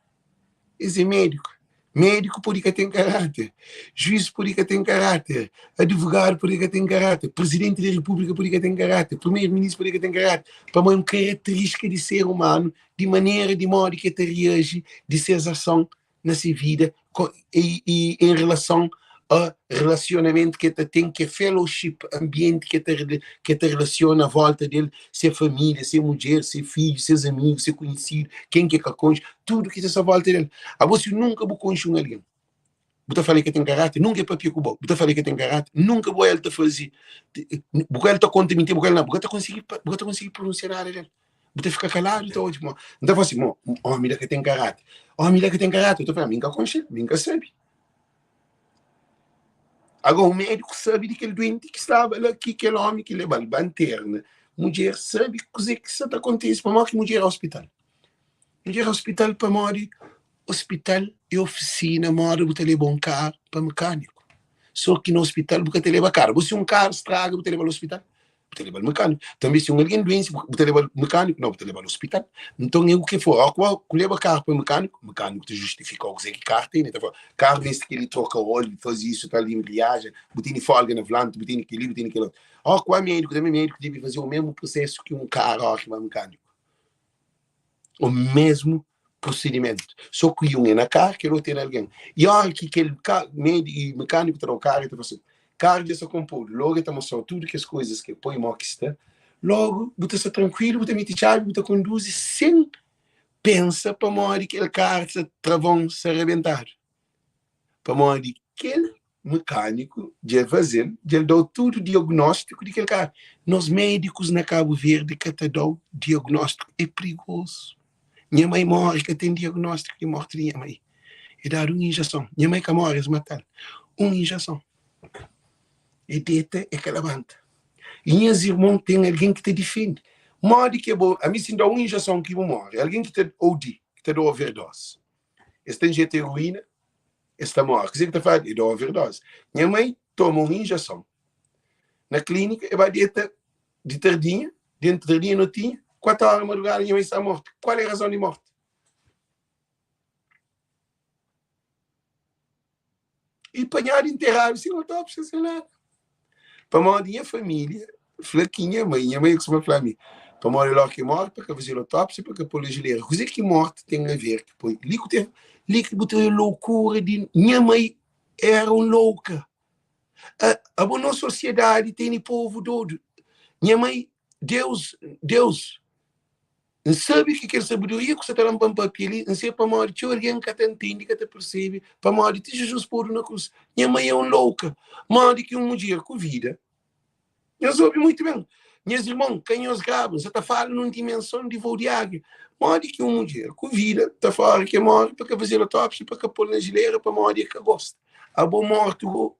Es é médiku. Médiku pode ka ten karáter, juiz pode ka ten karáter, advogadu pode ka ten karáter, prizidenti di repúblika pode ka ten karáter, primeru-ministru pode ka ten karáter, pamodi é un karaterístika di ser umanu, di manera di modi ki el ta reaji di ses ason na se vida i en relason a relasionamentu ki el ta ten, ki é fellowship, anbienti ki el ta relasiona a volta del, se família, se mudjer, se fidju, ses amigu, se konhisidu, ken ki el ka konxe, tudu ki ta sta volta del. Abo si nunka bu konxe un algen, bu ta fala el ka ten karáter? Nunka el papia ku bo, bu ta fala el ka ten karáter? Nunka bu el ta faze, bu ka el ta konta mintira, bu ka el na, bu ka ta konsigi, bu ka ta konsigi prununsia nada del. Bu ta fika kaladu ta odja mo. N ta fala si, mo, omi la ka ten karáter. Omi la ka ten karáter. Bu ta fala, mi N ka konxe-l, mi N ka sabe. Agora, un médiku sabe di kel duenti ki staba la, ki kel omi ki leba-l ba nterna. Mudjer sabe kuzê ki sta ta kontise, pamodi ki mudjer ospital. Mudjer ospital pamodi ospital é ofisina moda bu ta leba un karu pa mekaniku. So ki na ospital bu ka ta leba karu. Bo si un karu straga bu ta leba-l ospital? Bu ta lebal mekaniku. Tanbe si un algen duense, bu ta lebal mekaniku? Nau, bu ta lebal ospital. Nton, é u ke for. Óki bu leba karu pa mekaniku, mekaniku ta justifika-u kuzê ki karu tene. El ta fla, karu meste kel-li, troka ólhu, faze isu, tal di enbriajen, bu tene folga na volanti, bu tene kel-li, bu tene kel otu. Óki bu ba médiku, tanbe médiku debe faze u mésmu prusésu ki un karu óki ba mekaniku. O mesmu prusedimentu. So ki un é na karu, kel otu é na algen. I óra ki kel mekaniku ta da-u karu, el ta fla sin, karu dja sta konpodu. Logu el ta mostra-u tudu kes kuizas ki el poi mo ki sta. Logu bu ta sta trankuilu, bu ta mete txabi, bu ta konduzi sen pensa pamodi kel karu sta travon sta rabentadu. Pamodi kel mekaniku dja el faze-l, dja el da-u tudu diagnóstiku di kel karu. Nos médikus na Kabu Verdi ka ta da-u diagnóstiku, é prigozu. Nha mai móre, ka ten diagnóstiku di mórti di nha mai. E dadu un injeson. Nha mai ka móre, es mata-l. Un injeson. E deta, e ka labanta. I nhas irmon ten algen ki ta difende. Modi ki é bo, ami si N da-u un injeson ki bu móre, algen ki ta OD, ki ta da overdose, es ta injeta eroína, es ta móre. Kuzê ki ta fladu? É da overdose. Nha mai toma un injeson na klínika, e ba deta di tardinha, dentu tardinha notinha, 4 óra di madrugada nha mai sta mortu. Kual é razon di morti? I panhadu interadu sen autópsia, sen nada. Pamodi nha família fla ki nha mai, nha mai kustuma fla mi, pamodi loki ki morti pa ka faze-l autópsia, pa ka pô-l na jilera. Kuzê ki morti ten a ver ki poi? Li ku ten, li ki bu ta odja lokura di nha mai era un louka. A, abo nos sosiedadi tene povu dodu. Nha mai, Deus, Deus. N sabe ki kel sabedoria ku sta ta da-m pa N papia li, N se pamodi txeu algen ka ta ntende, ka ta persebe pamodi ti Jizus podu na krus. Nha mai é un louka. Modi ki un mudjer ku vida. Nhos obi muitu ben. Nhas irmon, ka nhos graba. N sa ta fala nun dimenson di vou di águia. Modi ki un mudjer ku vida ta fla óra ki e móre pa ka faze-l otópsia, pa ka pô-l na jilera pamodi e ka gosta. Abo mortu go.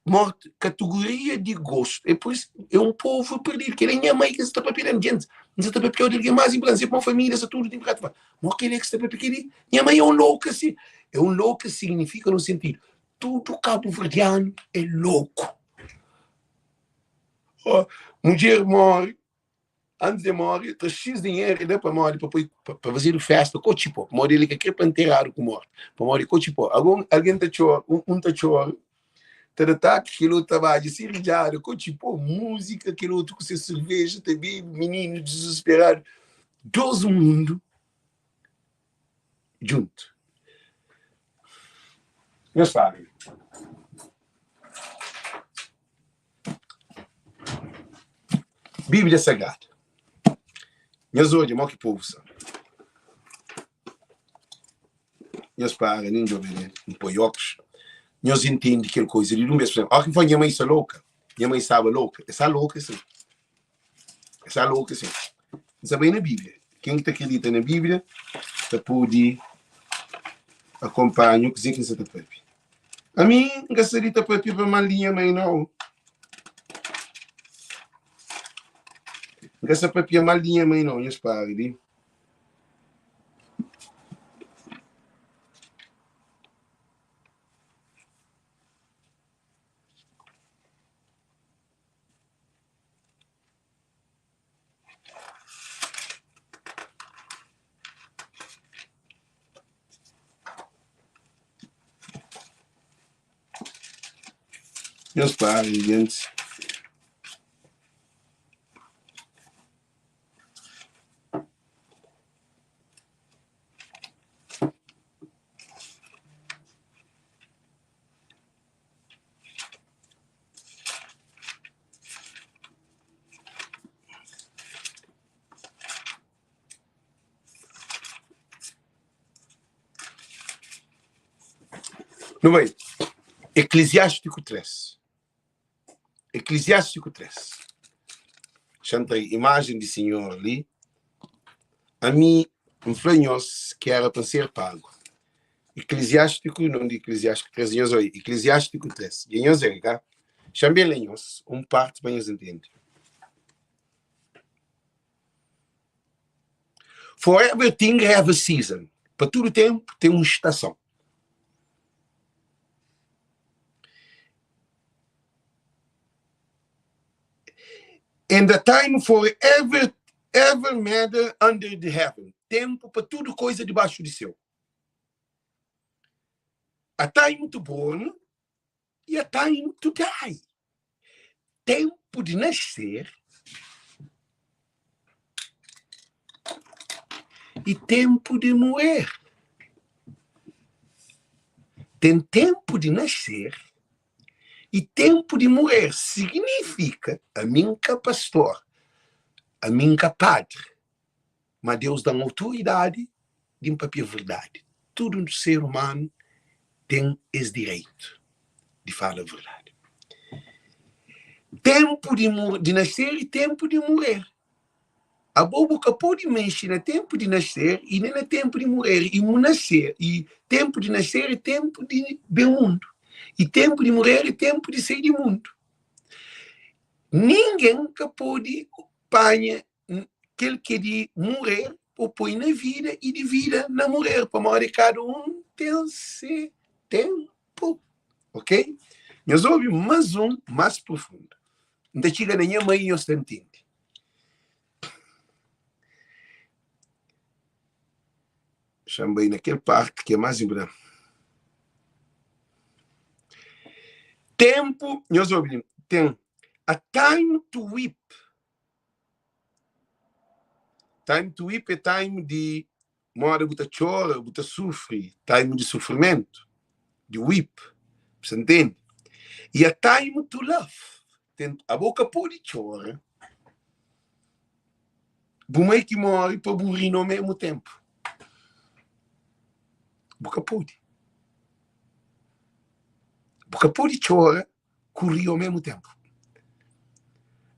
Morte, kategoria di gostu. É pur isu, é un povu perdidu. Kel-li é nha mai ki N sta papia del. Gentis, N sa ta papiau di algen más inportanti. Se pa un família sta tudu ta fla, Mo kel-li ki sta papia kel-li? Nha mai é un louka si. É un louka signifika nun sentidu, tudu kabuverdianu é louku. Ó, mudjer móre. Antis di el móre, el tra xis dinheru el da pamodi pa poi pa fazedu fésta kotxi pó, pamodi el ka krê pa nteradu ku morti, pamodi kotxi pó. Agon algen ta txora, un ta txora, ta da taki, kel otu ta badja siridjada, kotxi pó, múzika, kel otu ku se serveja ta bebe, mininu dizusperadu. Dos mundu djuntu. Nhos fala. Bíblia Sagrada. Nhos odja mo ki povu sta. Nhos para nin djobe nel, N poi ókus. Nhos intende kel koiza li dun bes. Pur izénplu, óki N fla nha mai sta louka, nha mai staba louka. E sta louka sin. E sta louka sin. N sta bai na Bíblia. Ken ki ta kridita na Bíblia ta pode akonpanha kuzê ki N sta ta pâpia. Ami N ka sta li ta pâpia pa mal di nha mai, nau. N ka sta pâpia mal di nha mai, nau. Nhos para li. Nhos para gentis. Nu bai. Eklesiástiku 3. Eklesiástiku 3. Xa-m tra imajen di Sinhor li. Ami, N fla nhos ki éra pa N ser pagu. Eklesiástiku, non di Eklesiástiku 3, nhos oi, Eklesiástiku 3. Dja nhos oi, ka? Xa-m ben lé nhos un parti pa nhos ntende. For everything have a season. Pa tudu ténpu ten un stason. And a time for every, every matter under the heaven. Ténpu pa tudu koiza dibaxu di séu. A time to born e a time to die. Ténpu di nascer e ténpu di morrer. Ten ténpu di nascer e ténpu di morrer. Signifika, ami N ka pastor, ami N ka padri, ma Deus da-m autoridadi di N papia verdadi. Tudu ser umanu ten es direitu di fala verdadi. Ténpu di di nascer i ténpu di morrer. Abo bu ka pode mexe na ténpu di nascer i nen na ténpu di morrer. I nascer i ténpu di nascer i ténpu di ben mundu. I ténpu di morrer i ténpu di sai di mundu. Ningen ka pode panha kel ki é di murer po poi na vida i di vida na murer pamodi kada un ten se tenpu ok nhos obi mas un mas profundu N ta txiga na nha mai nhos ta ntende xa-m bai na kel parti ki é mas inportanti tenpu nhos obi ten a time to weep Time to weep é time di moda bu ta txora, bu ta sufri, time di sufrimentu, di weep, bu sa ntende? E a time to laugh, tem, abo ka pode txora. Bu mai ki móre pa bu ri na omésmu ténpu. Bu ka pode. Bu ka pode txora ku ri omésmu ténpu.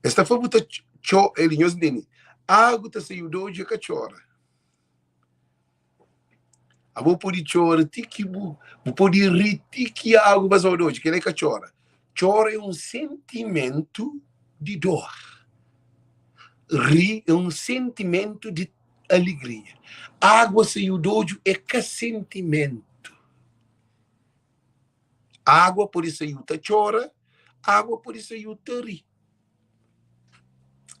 Es ta fla bu ta txo, eli nhos ntende, agu ta saiu di odju e ka txora. Abo pode txora ti ki bu, bu pode ri ti ki agu bazau di odju, kel-la é ka txora. Txora é un sentimentu di dor. Ri é un sentimentu di alegria. Água saiu di odju é ka sentimentu. Água pode saiu ta txora, água pode saiu ta ri.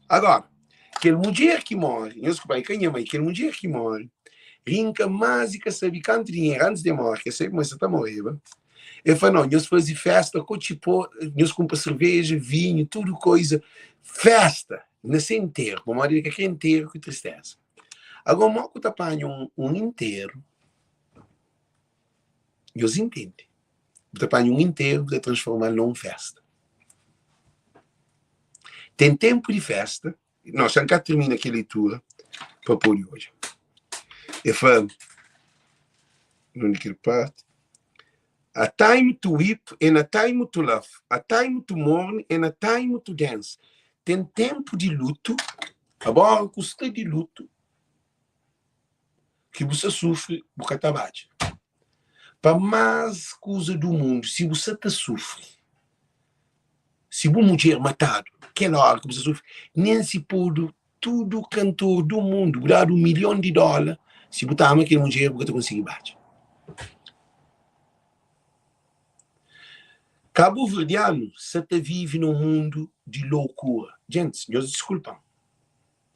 Agora, kel mudjer ki móre, nhos ku pai, ka nha mai, kel mudjer ki móre, rinka más i ka sabe kantu dinheru antis di móre, ke sabe ma el sa ta moreba, el fla, nau, nhos faze fésta, kotxi-pó, nhos kunpra serveja, vinhu, tudu koiza, fésta na se nteru, pamodi el ka kre nteru ku tristéza. Agora, mó ku ta panha un nteru, Nhos intende. Bu ta panha un interu bu ta transforma-l na un festa. Ten tenpu di festa. No, xa N ka tirmina kel leitura pa pode odja. E fla, nunde kel parti, A time to weep and a time to laugh, a time to mourn and a time to dance. Ten tenpu di lutu, abora ku sta di lutu, ki bu sa sufri bu ka ta badja pa más kuza du mundu si bu sa ta sufri si bu mudjer matadu kel óra ki bu sa sufri nen si podu tudu kantor du mundu bu dadu un milhon di dóla si bu ta ama kel mudjer bu ka ta konsigi badja kabuverdianu sa ta vive na un mundu di lokura djentis nhos diskulpa-m.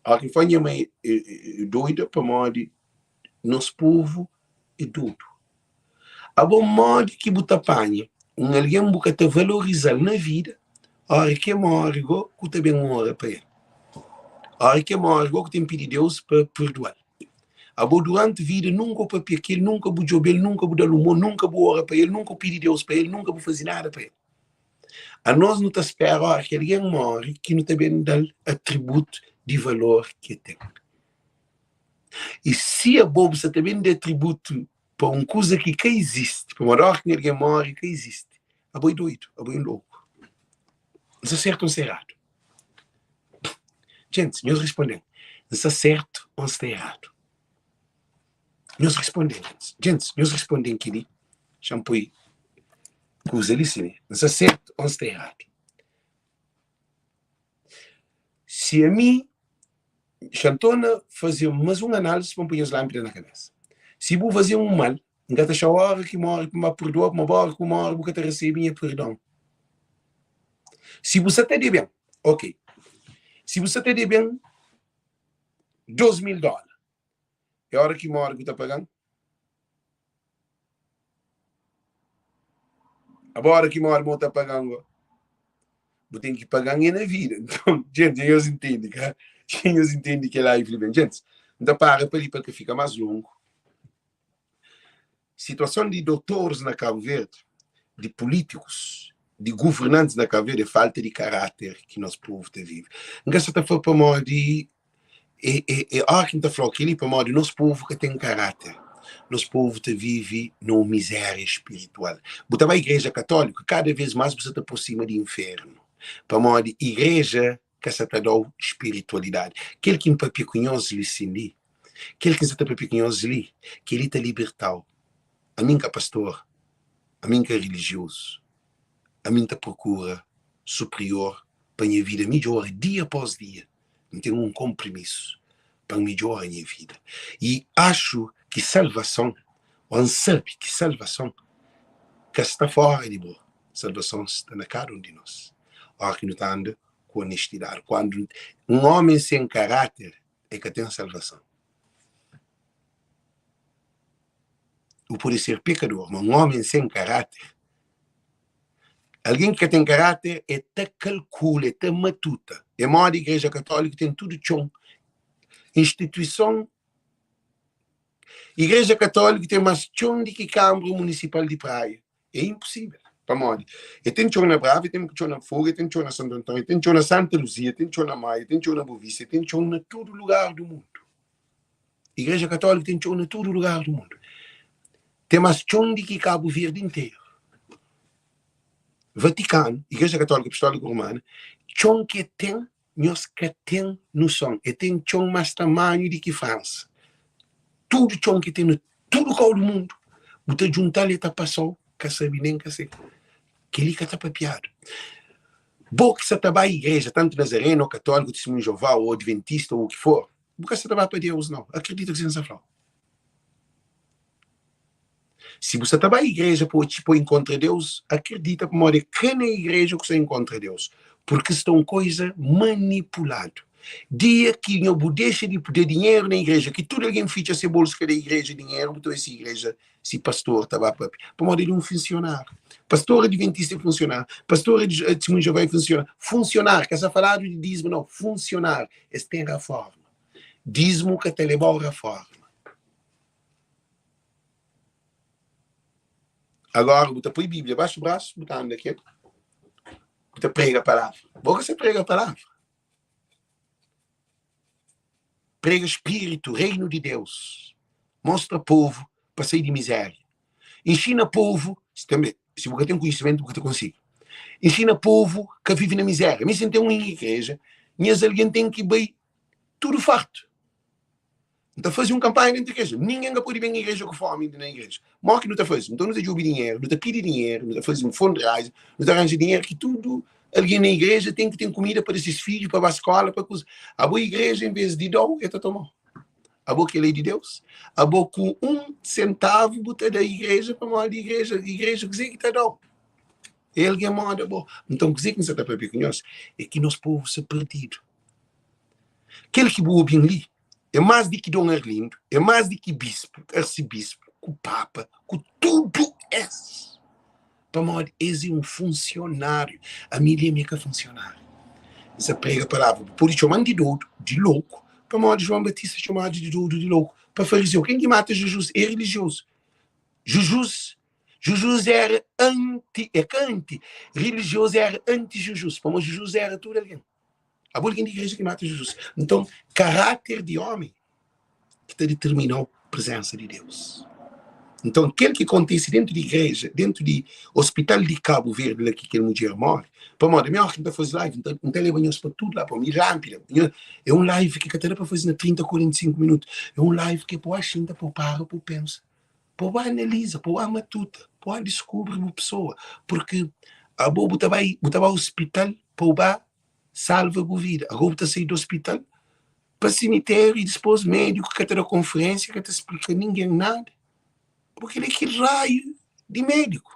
Óra ki N fla nha mai é doida pamodi nos povu é dodu. Abo modi ki bu ta panha un algen bu ka ta valoriza-l na vida, óra ki e móre go ku ta ben ora pa el. Óra ki e móre go ku ten pidi Deus pa purdua-l. Abo duranti vida nunka bu papia ku el, nunka bu djobe-l, nunka bu da-l un mon, nunka bu ora pa el, nunka bu pidi Deus pa el, nunka bu faze nada pa el. Anos nu ta spera óra ki algen móre ki nu ta ben da-l atributu di valor ki el ten. I si abo bu sta ta ben da atributu pa un kuza ki ka izisti, pamodi óra ki un algen móre ka izisti, abo é doidu, abo é un loku. N sta sertu ô N sta eradu? Djentis, nhos responde-m, N sta sertu ô N sta eradu? Nhos responde-m, djentis. Djentis, nhos responde-m kel-li. Xa-m poi kuza li si. N sta sertu ô N sta eradu? Si ami, xa N torna faze más un análisi pa N poi nhos lánpida na kabésa. Si bu faze-m un mal, N ka ta xa óra ki móre pa N ba purdua-u, pamodi óra ki bu móre bu ka ta resebe nha perdon. Si bu sa ta debe-m, ok, si bu sa ta debe-m 2000 dóla, É ora ki móre ku ta paga-m? Abo ora ki móre bo ta paga-m go? Bu ten ki paga-m é na vida. Nton, djenti, nhos intende ka? Nhos intende kel live li ben? Djentis, N ta para pa li pa ka fika más longu. Situason di dotoris na Kabu Verdi, di pulítikus, di guvernantis na Kabu Verdi é falta di karáter ki nos povu ta vive. N ka sa ta fla pamodi é, é, é óra ki N ta fla-u kel-li pamodi nos povu ka ten karáter. Nos povu ta vive na un mizéria spiritual. Bu ta bai igreja katóliku, kada vês más bu sa ta prosima di infernu pamodi igreja ka sa ta da-u spiritualidadi. Kel ki N papia ku nhos li sin li, kel ki N sa ta papia ku nhos li, kel-li ta liberta-u. Ami N ka pastor, ami N ka rilijiozu, ami N ta prokura superior pa nha vida midjora dia após dia. N ten un konprimisu pa N midjora nha vida. I axu ki salvason, ô N sabe ki salvason ka sta fóra di bo. Salvason sta na kada un di nos, óra ki nu ta anda ku onestidadi. Kuandu un ómi sen karáter, el ka ten salvason. Bu pode ser pekador, ma un ómi sen karáter, algen ki ka ten karáter, el ta kalkula, el ta matuta. É modi Igreja Katóliku ten tudu txon, instituison. Igreja Katóliku ten más txon di ki Kanbra Munisipal di Praia. É inposível. Pamodi? E ten txon na Brava, e ten txon na Fogo, e ten txon na Santo Antão, e ten txon na Santa Luzia, e ten txon na Maia, e ten txon na Bovista, e ten txon na tudu lugar du mundu. Igreja Katóliku ten txon na tudu lugar du mundu. Ten más txon di ki Kabu Verdi interu. Vatikanu, Igreja Katóliku Apostóliku Romana, txon ki e ten, nhos ka ten nuson. E ten txon más tamanhu di ki Fransa. Tudu txon ki ten na tudu kau di mundu, bu ta djunta-l e ta pasa-u ka sabe nen ka se. Kel-li ka ta papiadu. Bo ki sa ta bai igreja, tantu nazarenu, ô katóliku, Testemunhu di Jeová, ô adventista, ô u ki for, bu ka sa ta bai pa Deus, nau. Akredita kuzê ki N sa fla-u. Si bu sa ta bai igreja pa pa inkontra Deus, akredita pamodi é ka na igreja ku sa inkontra Deus, purki sta un koiza manipuladu. Dia ki nho bu dexa di da dinheru na igreja, ki tudu algen fitxa se bolsu ka da igreja dinheru, bu ta obi si igreja, si pastor ta ba papia, pamodi el é un funsionáriu. Pastor adventista é funsionáriu, pastor Testemunho de Jeová é funsionáriu. Funsionáriu, ka sa faladu di dízimu nau, funsionáriu, es ten raforma. Dízimu ka ta leba-u raforma. Agora bu ta poi Bíblia baxu brasu, bu ta anda kel, bu ta prega palavra. Bo ka sa prega palavra. Prega spiritu, reinu di Deus. Mostra povu pa sai di miséria. Inxina povu, tanbe, si bu ka ten konhisimentu bu ka ta konsigi. Inxina povu ka vive na miséria. Mi si N ten un igreja, nhas algen ten ki bai tudu fartu. N ta faze un kanpanha dentu igreja. Ningen ka pode ben igreja ku fómi na igreja. Mó ki nu ta faze? Nton nu ta djobe dinheru, nu ta pidi dinheru, nu ta faze un fundraising, nu ta ranja dinheru ki tudu algen na igreja ten ki ten kumida pa da ses fidju, pa ba skóla, pa kuza. Abo igreja, envês di da-u, e ta toma-u. Abo ki é lei di Deus? Abo ku un sentavu bu ta da igreja pamodi igreja, igreja kuzê ki ta da-u? É algen móda bo. Nton kuzê ki N sa ta pâpia ku nhos é ki nos povu sta perdidu. Kel ki bu obi-m li é más di ki Don Arlindo, é más di ki bispu, arsebispu, ku papa, ku tudu es. Pamodi es é un funsionáriu. Ami li ami é ka funsionáriu. N sa prega palavra. Bu pode txoma-m di dodu, di loku, pamodi João Batista txomadu di dodu, di loku pa farizeu. Ken ki mata Jizus é rilijiozu. Jizus, Jizus éra anti, é ka anti, rilijiozu éra anti-Jizus, pamodi Jizus éra tudu algen. Abo algen di igreja ki mata Jizus. Nton, karáter di ómi ki ta ditermina-u prezensa di Deus. Nton, kel ki kontise dentu di igreja, dentu di ospital di Kabu Verdi la ki kel mudjer móre, pamodi mi óras ki N ta faze live, N ta leba nhos pa tudu la, pamodi mi rápida. É un live ki ka ta da pa faze na 30, 45 minutu. É un live ki é pa bu xinta, pa bu para, pa bu pensa, pa bu analiza, pa bu matuta, pa bu diskubri bu pesoa. Purki abo bu ta bai, bu ta bai ospital pa bu ba salva bu vida. Ago bu ta sai di ospital pa simitériu i dispôs médiku ka ta da konferénsia, ka ta splika ningen nada. Abo kel-li é ki raiu di médiku?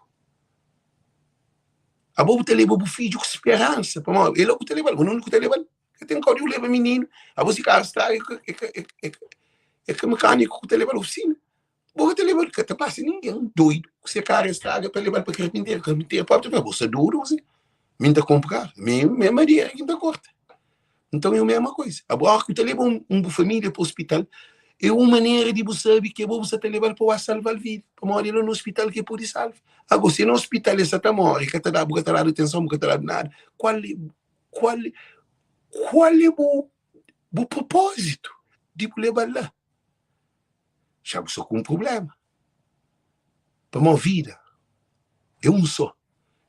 Abo bu ta leba bu fidju ku speransa, pamodi el ku ta leba-l, bu nunde ku ta leba-l. Ka ten kau di bu leba mininu. Abo si karu straga, é ka mekaniku ku ta leba-l ofisina. Bo ka ta leba-l, ka ta pasa ningen doidu ku se karu straga pa leba-l pa karpinteru. Karpinteru própi ta fla, bo sta dodu o si? Mi N ta konpo karu, mi é madera ki N ta korta. Nton é mesma koiza. Abo óras ki bu ta leba un bu família pa ospital, é un manera di bu sabe ki abo bu sta ta leba-l pa ba salva-l vida, pamodi é la na ospital ki el pode salva. Ago, si na ospital el sta ta móre, ka ta da, bu ka ta dadu atenson, bu ka ta dadu nada, kual kual kual é bu bu propózitu di bu leba-l la? Xa bu sta ku un prubléma. Pamodi vida é un sô.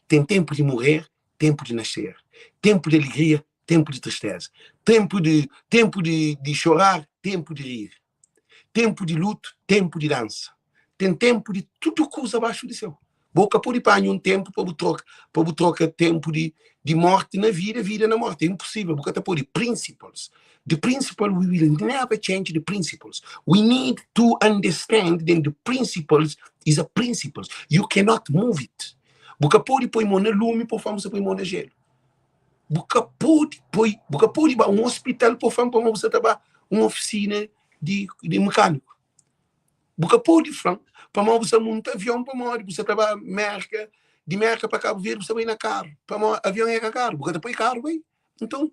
Ten ténpu di morrer, ténpu di nascer, ténpu di alegria, ténpu di tristeza, ténpu di ténpu di di chorar, ténpu di rir, ténpu di lutu, ténpu di dansa. Ten ténpu di tudu kuza baxu di séu. Bo ka pode panha un ténpu pa bu troka pa bu troka ténpu di di morti na vida, vida na morti. É inposível, bu ka ta pode. Principles. The principle, we will never change the principles. We need to understand that the principles is a principles. You cannot move it. Bu ka pode poi mô na lumi pa bu fla ma bu sta poi mô na jelu. Bu ka pode poi, bu ka pode ba un hospital pa bu fla ma bu sta ta ba un ofisina di, di mekaniku. Bu ka pode fla pamodi bu sta munta avion pamodi bu sta ta ba Merka, di Merka pa Kabu Verdi bu sta bai na karu, pamodi avion é ka karu, bu ka ta poi karu bai. Nton,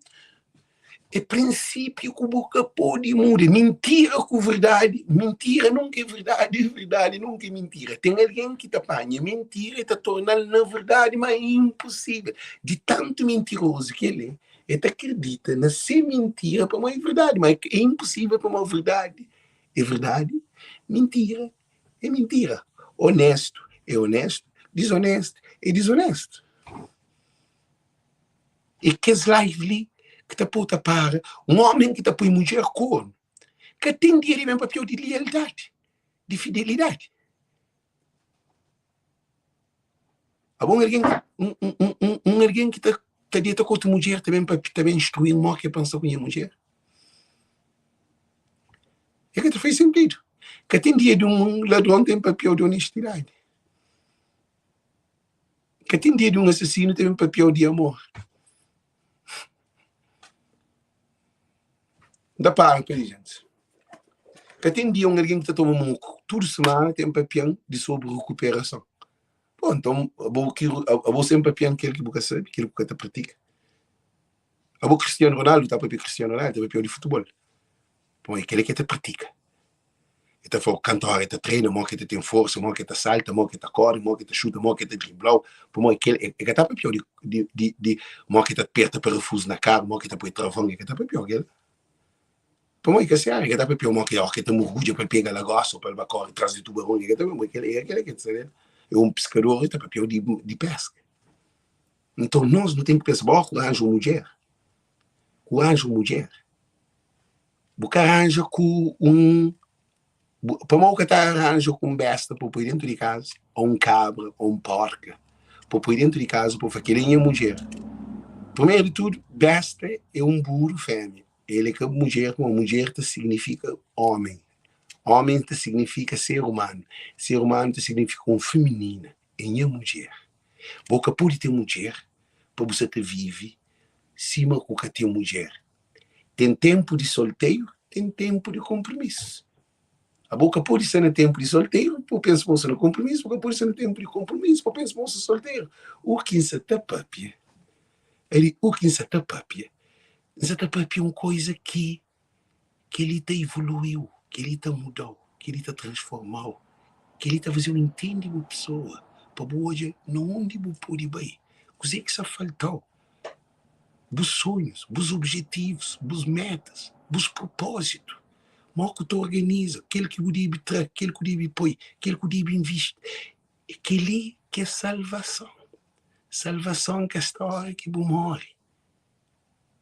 É prinsípiu ku bu ka pode muda. Mintira ku verdadi, mintira nunka é verdadi, verdadi nunka é mintira. Ten algen ki ta panha mintira e ta torna-l na verdadi, má é inposível. Di tantu mintirozu ki el é, el ta kridita na se mintira pamodi é verdadi, má é inposível pamodi verdadi é verdadi, mintira é mintira. Onéstu é onéstu, dizonéstu é dizonéstu. É kes live li ki ta pô-u ta para. Un ómi ki ta poi mudjer kornu ka ten dia di ben papia-u di lialdadi, di fidelidadi. Abo un algen, un, un, un, un, un algen ki ta, ta deta ku otu mudjer ta ben papia, ta ben instrui-m mó ki é pa N sta ku nha mudjer? É ka ta faz sentidu. Ka ten dia di un ladron ten papia-u di onestidadi. Ka ten dia di un asasinu ta ben papia-u di amor. N ta para pa li, jentis. Ka ten dia un algen ki ta toma moku tudu simana ten papia-m di sobri rikuperason. Bo, nton, abo ki abo sen papia-m kel ki bu ka sabe, kel ki bu ka ta pratika. Abo Cristiano Ronaldo ta papia Cristiano Ronaldo, ta papia-u di futebol. Pamodi kel-li ki el ta pratika. El ta fla-u kantu óra el ta trena, modi ki el ta ten forsa, modi ki el ta salta, modi ki el ta kóre, modi ki el ta xuta, modi ki el ta dribla-u. Pamodi kel, el ka ta papia-u di, di, di, di modi ki el ta perta parafuzu na karu, modi ki el ta poi travon, el ka ta papia-u kel-la. Pamodi ka se ária, el ka ta papia-u modi ki óra ki el ta murgudja pa el pega lagosta ô pa el ba kóre tras di tubaron, el ka ta papia-u kel-la. É kel-la ki el ta sabe. É un piskador, el ta papia-u di, di peska. Nton, nos nu ten ki pensa, bo ku ranja un mudjer, ku ranja un mudjer. Bu ka ranja ku un Pamodi bu ka ta ranja ku un besta pa bu poi dentu di kaza, ô un kabra, ô un porka pa bu poi dentu di kaza pa bu fla kel-li é nha mudjer? Primeru di tudu, besta é un buru fémia. El é ka mudjer, pamodi mudjer ta signifika ómi. Ómi ta signifika ser umanu. Ser umanu ta signifika un feminina. É nha mudjer. Bu ka pode ten mudjer pa bu sa ta vive sima ku ka ten mudjer. Ten tenpu di solteru, ten tenpu di konpromisu. Abo ka pode sta na tenpu di solteru pa bu pensa ma bu sta na konpromisu, bu ka pode sta na tenpu di konpromisu pa bu pensa ma bu sta solteru. U ki N sa ta papia ali, u ki N sa ta papia, N sa ta papia un koiza ki kel-li ta ivoluiu, kel-li ta muda-u, kel-li ta transforma-u, kel-li ta faze-u intende bu pesoa, pa bu odja na undi bu pode bai, kuzê ki sta falta-u. Bus sonhus, bus objetivus, bus metas, bus propózitu, mo ku ta organiza, kel ki bu debe tra, kel ku debe poi, kel ku debe invisti. É kel-li ki é salvason. Salvason ka sta óra ki bu móre.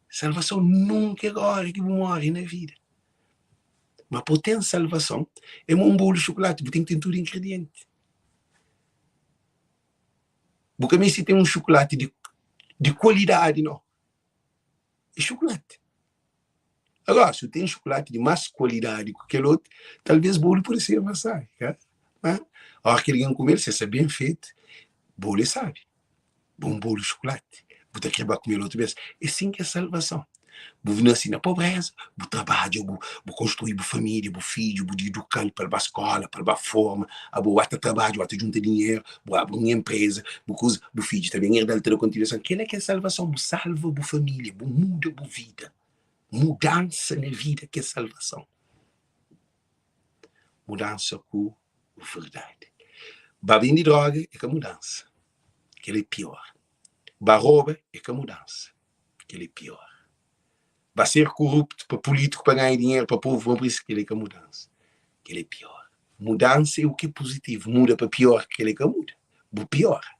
Salvason nunka é óra ki bu móre na vida. Ma pa bu ten salvason, é mo un bolu di xukulati, bu ten ki ten tudu ingredienti. Bu ka meste ten un xukulati di, di kualidadi, no. É xukulati. Agora, si bu ten xukulati di más kualidadi ku kel otu, talvês bolu pode ser más sábi, ka? Ma, óra ki algen kume-l, si el sta ben fetu, bolu é sábi. Bon bolu xukulati, bu ta kre ba kume-l otu bês. É sin ki é salvason. Bu nase na pobréza, bu trabadja, bu bu konstrui bu família, bu fidju, bu iduka-l pa el ba skóla, pa el ba forma, abo ba ta trabadja, ba ta djunta dinheru, bu abri un enpréza, bu kuza, bu fidju ta ben erda-l, ta da kontinuason. Kel-la ki é salvason, bu salva bu família, bu muda bu vida. Mudansa na vida ki é salvason. Mudansa ku verdadi. Ba bende dróga é ka mudansa, kel-la é piór. Ba roba é ka mudansa. Kel é pior. Ba ser koruptu pa pulitiku pa ganha dinheru pa povu pa prisa, kel é ka mudansa. Kel é pior. Mudansa é u ki é puzitivu. Muda pa pior, kel é ka muda. Bu piora.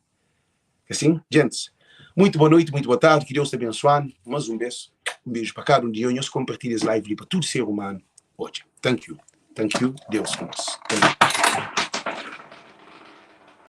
Asin, gentis, muitu boa noiti, muitu boa tardi, ki Deus ta abensuanu. Mas un bes, un beju pa kada un di nhos. Nhos konpartilha es live li pa tudu ser umanu odja. Thank you. Thank you. Deus ku nos. Thank you.